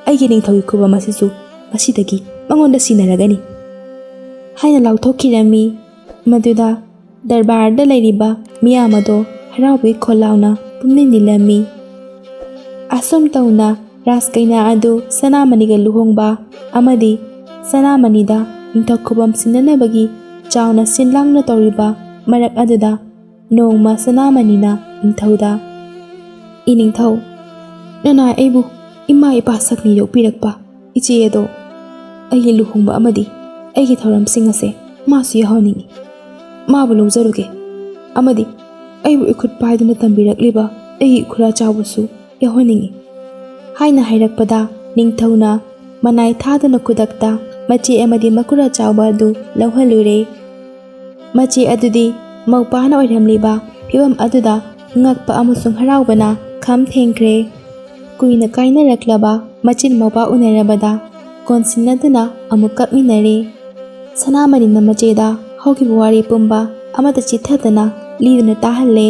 ꯑꯩꯒꯤ ꯅꯤꯡꯊꯧꯒꯤ ꯈꯨꯕꯝ ꯑꯁꯤꯁꯨ ꯉꯁꯤꯗꯒꯤ ꯃꯉꯣꯟꯗ ꯁꯤꯟꯅꯔꯒꯅꯤ" ꯍꯥꯏꯅ ꯂꯥꯎꯊꯣꯛꯈꯤꯔꯝꯃꯤ꯫ ꯃꯗꯨꯗ ꯗꯔꯕꯥꯔꯗ ꯂꯩꯔꯤꯕ ꯃꯤꯌꯥꯝ ꯑꯗꯣ ꯍꯔꯥꯎꯕꯒꯤ ꯈꯣꯜꯂꯥꯎꯅ ꯄꯨꯝꯅꯤꯟ ꯅꯤꯜꯂꯝꯃꯤ꯫ ꯑꯁꯨꯝ ꯇꯧꯅ ꯔꯥꯖꯀꯩꯅꯥ ꯑꯗꯨ ꯁꯅꯥꯃꯅꯤꯒ ꯂꯨꯍꯣꯡꯕ ꯑꯃꯗꯤ ꯁꯅꯥꯃꯅꯤꯗ ꯅꯤꯡꯊꯧ ꯈꯨꯕꯝ ꯁꯤꯟꯅꯅꯕꯒꯤ ꯆꯥꯎꯅ ꯁꯤꯟ ꯂꯥꯡꯅ ꯇꯧꯔꯤꯕ ꯃꯔꯛ ꯑꯗꯨꯗ, ꯅꯣꯡꯃ ꯁꯅꯥꯃꯅꯤꯅ ꯅꯤꯡꯊꯧꯗ, "ꯏꯅꯤꯡꯊꯧ, ꯅꯅꯥꯏ ꯑꯩꯕꯨ ꯏꯃꯥ ꯏꯄꯥ ꯁꯛꯅ ꯌꯣꯛꯄꯤꯔꯛꯄ ꯏꯆꯦ ꯑꯗꯣ ꯑꯩꯒꯤ ꯂꯨꯍꯣꯡꯕ ꯑꯃꯗꯤ ꯑꯩꯒꯤ ꯊꯧꯔꯝꯁꯤꯡ ꯑꯁꯦ ꯃꯥꯁꯨ ꯌꯥꯎꯍꯟꯅꯤꯡꯏ꯫ ꯃꯥꯕꯨ ꯂꯧꯖꯔꯨꯒꯦ ꯑꯃꯗꯤ ꯑꯩꯕꯨ ꯏꯈꯨꯠ ꯄꯥꯏꯗꯨꯅ ꯇꯝꯕꯤꯔꯛꯂꯤꯕ ꯑꯩꯒꯤ ꯏꯈꯨꯔꯥ ꯆꯥꯎꯕꯁꯨ ꯌꯥꯎꯍꯟꯅꯤꯡꯏ" ꯍꯥꯏꯅ ꯍꯥꯏꯔꯛꯄꯗ, ꯅꯤꯡꯊꯧꯅ ꯃꯅꯥꯏ ꯊꯥꯗꯨꯅ ꯈꯨꯗꯛꯇ ꯃꯆꯦ ꯑꯃꯗꯤ ꯃꯈꯨꯔꯥ ꯆꯥꯎꯕ ꯑꯗꯨ ꯂꯧꯍꯜꯂꯨꯔꯦ꯫ ꯃꯆꯦ ꯑꯗꯨꯗꯤ ꯃꯧꯄꯥꯅ ꯑꯣꯏꯔꯝꯂꯤꯕ ꯐꯤꯕꯝ ꯑꯗꯨꯗ ꯉꯛꯄ ꯑꯃꯁꯨꯡ ꯍꯔꯥꯎꯕꯅ ꯈꯝ ꯊꯦꯡꯈ꯭ꯔꯦ꯫ ꯀꯨꯏꯅ ꯀꯥꯏꯅꯔꯛꯂꯕ ꯃꯆꯤꯟ ꯃꯧꯄꯥ ꯎꯅꯔꯕꯗ ꯀꯣꯟꯁꯤꯟꯅꯗꯨꯅ ꯑꯃꯨꯛ ꯀꯞꯃꯤꯟꯅꯔꯦ꯫ ꯁꯅꯥꯃꯅꯤꯅ ꯃꯆꯦꯗ ꯍꯧꯈꯤꯕ ꯋꯥꯔꯤ ꯄꯨꯝꯕ ꯑꯃꯠꯇ ꯆꯤꯠꯊꯗꯅ ꯂꯤꯗꯨꯅ ꯇꯥꯍꯜꯂꯦ꯫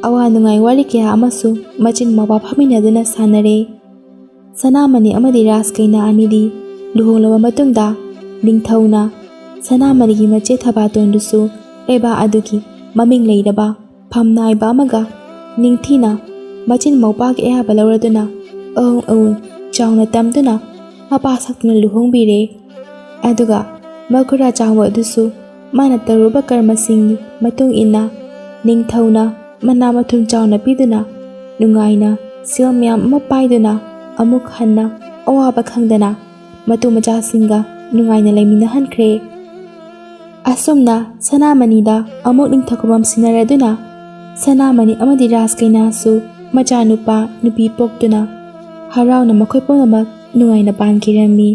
ꯑꯋꯥ ꯅꯨꯡꯉꯥꯏ ꯋꯥꯔꯤ ꯀꯌꯥ ꯑꯃꯁꯨ ꯃꯆꯤꯟ ꯃꯧꯄꯥ ꯐꯝꯃꯤꯟꯅꯗꯨꯅ ꯁꯥꯟꯅꯔꯦ꯫ ꯁꯅꯥꯃꯅꯤ ꯑꯃꯗꯤ ꯔꯥꯖꯀꯩꯅꯥ ꯑꯅꯤꯗꯤ ꯂꯨꯍꯣꯡꯂꯕ ꯃꯇꯨꯡꯗ, ꯅꯤꯡꯊꯧꯅ ꯁꯅꯥꯃꯅꯤꯒꯤ ꯃꯆꯦ ꯊꯕꯥꯇꯣꯟꯗꯨꯁꯨ ꯂꯩꯕꯥꯛ ꯑꯗꯨꯒꯤ ꯃꯃꯤꯡ ꯂꯩꯔꯕ ꯐꯝ ꯅꯥꯏꯕ ꯑꯃꯒ ꯅꯤꯡꯊꯤꯅ ꯃꯆꯤꯟ ꯃꯧꯄꯥꯒꯤ ꯑꯌꯥꯕ ꯂꯧꯔꯗꯨꯅ ꯑꯍꯣꯡ ꯑꯋꯣꯟ ꯆꯥꯎꯅ ꯇꯝꯗꯨꯅ ꯃꯄꯥ ꯁꯛꯇꯨꯅ ꯂꯨꯍꯣꯡꯕꯤꯔꯦ꯫ ꯑꯗꯨꯒ ꯃꯈꯨꯔꯥ ꯆꯥꯎꯕ ꯑꯗꯨꯁꯨ ꯃꯥꯅ ꯇꯧꯔꯨꯕ ꯀꯔꯃꯁꯤꯡꯒꯤ ꯃꯇꯨꯡ ꯏꯟꯅ ꯅꯤꯡꯊꯧꯅ ꯃꯅꯥ ꯃꯊꯨꯝ ꯆꯥꯎꯅ ꯄꯤꯗꯨꯅ ꯅꯨꯡꯉꯥꯏꯅ ꯁꯦꯜ ꯃꯌꯥꯝ ꯑꯃ ꯄꯥꯏꯗꯨꯅ ꯑꯃꯨꯛ ꯍꯟꯅ ꯑꯋꯥꯕ ꯈꯪꯗꯅ ꯃꯇꯨ ꯃꯆꯥꯁꯤꯡꯒ ꯅꯨꯡꯉꯥꯏꯅ ꯂꯩꯃꯤꯟꯅꯍꯟꯈ꯭ꯔꯦ꯫ ꯑꯁꯨꯝꯅ ꯁꯅꯥꯃꯅꯤꯗ ꯑꯃꯨꯛ ꯅꯤꯡꯊꯧ ꯈꯨꯕꯝ ꯁꯤꯟꯅꯔꯗꯨꯅ ꯁꯅꯥꯃꯅꯤ ꯑꯃꯗꯤ ꯔꯥꯖꯀꯩꯅꯥꯁꯨ ꯃꯆꯥꯅꯨꯄꯥ ꯅꯨꯄꯤ ꯄꯣꯛꯇꯨꯅ ꯍꯔꯥꯎꯅ ꯃꯈꯣꯏ ꯄꯨꯝꯅꯃꯛ ꯅꯨꯡꯉꯥꯏꯅ ꯄꯥꯟꯈꯤꯔꯝꯃꯤ꯫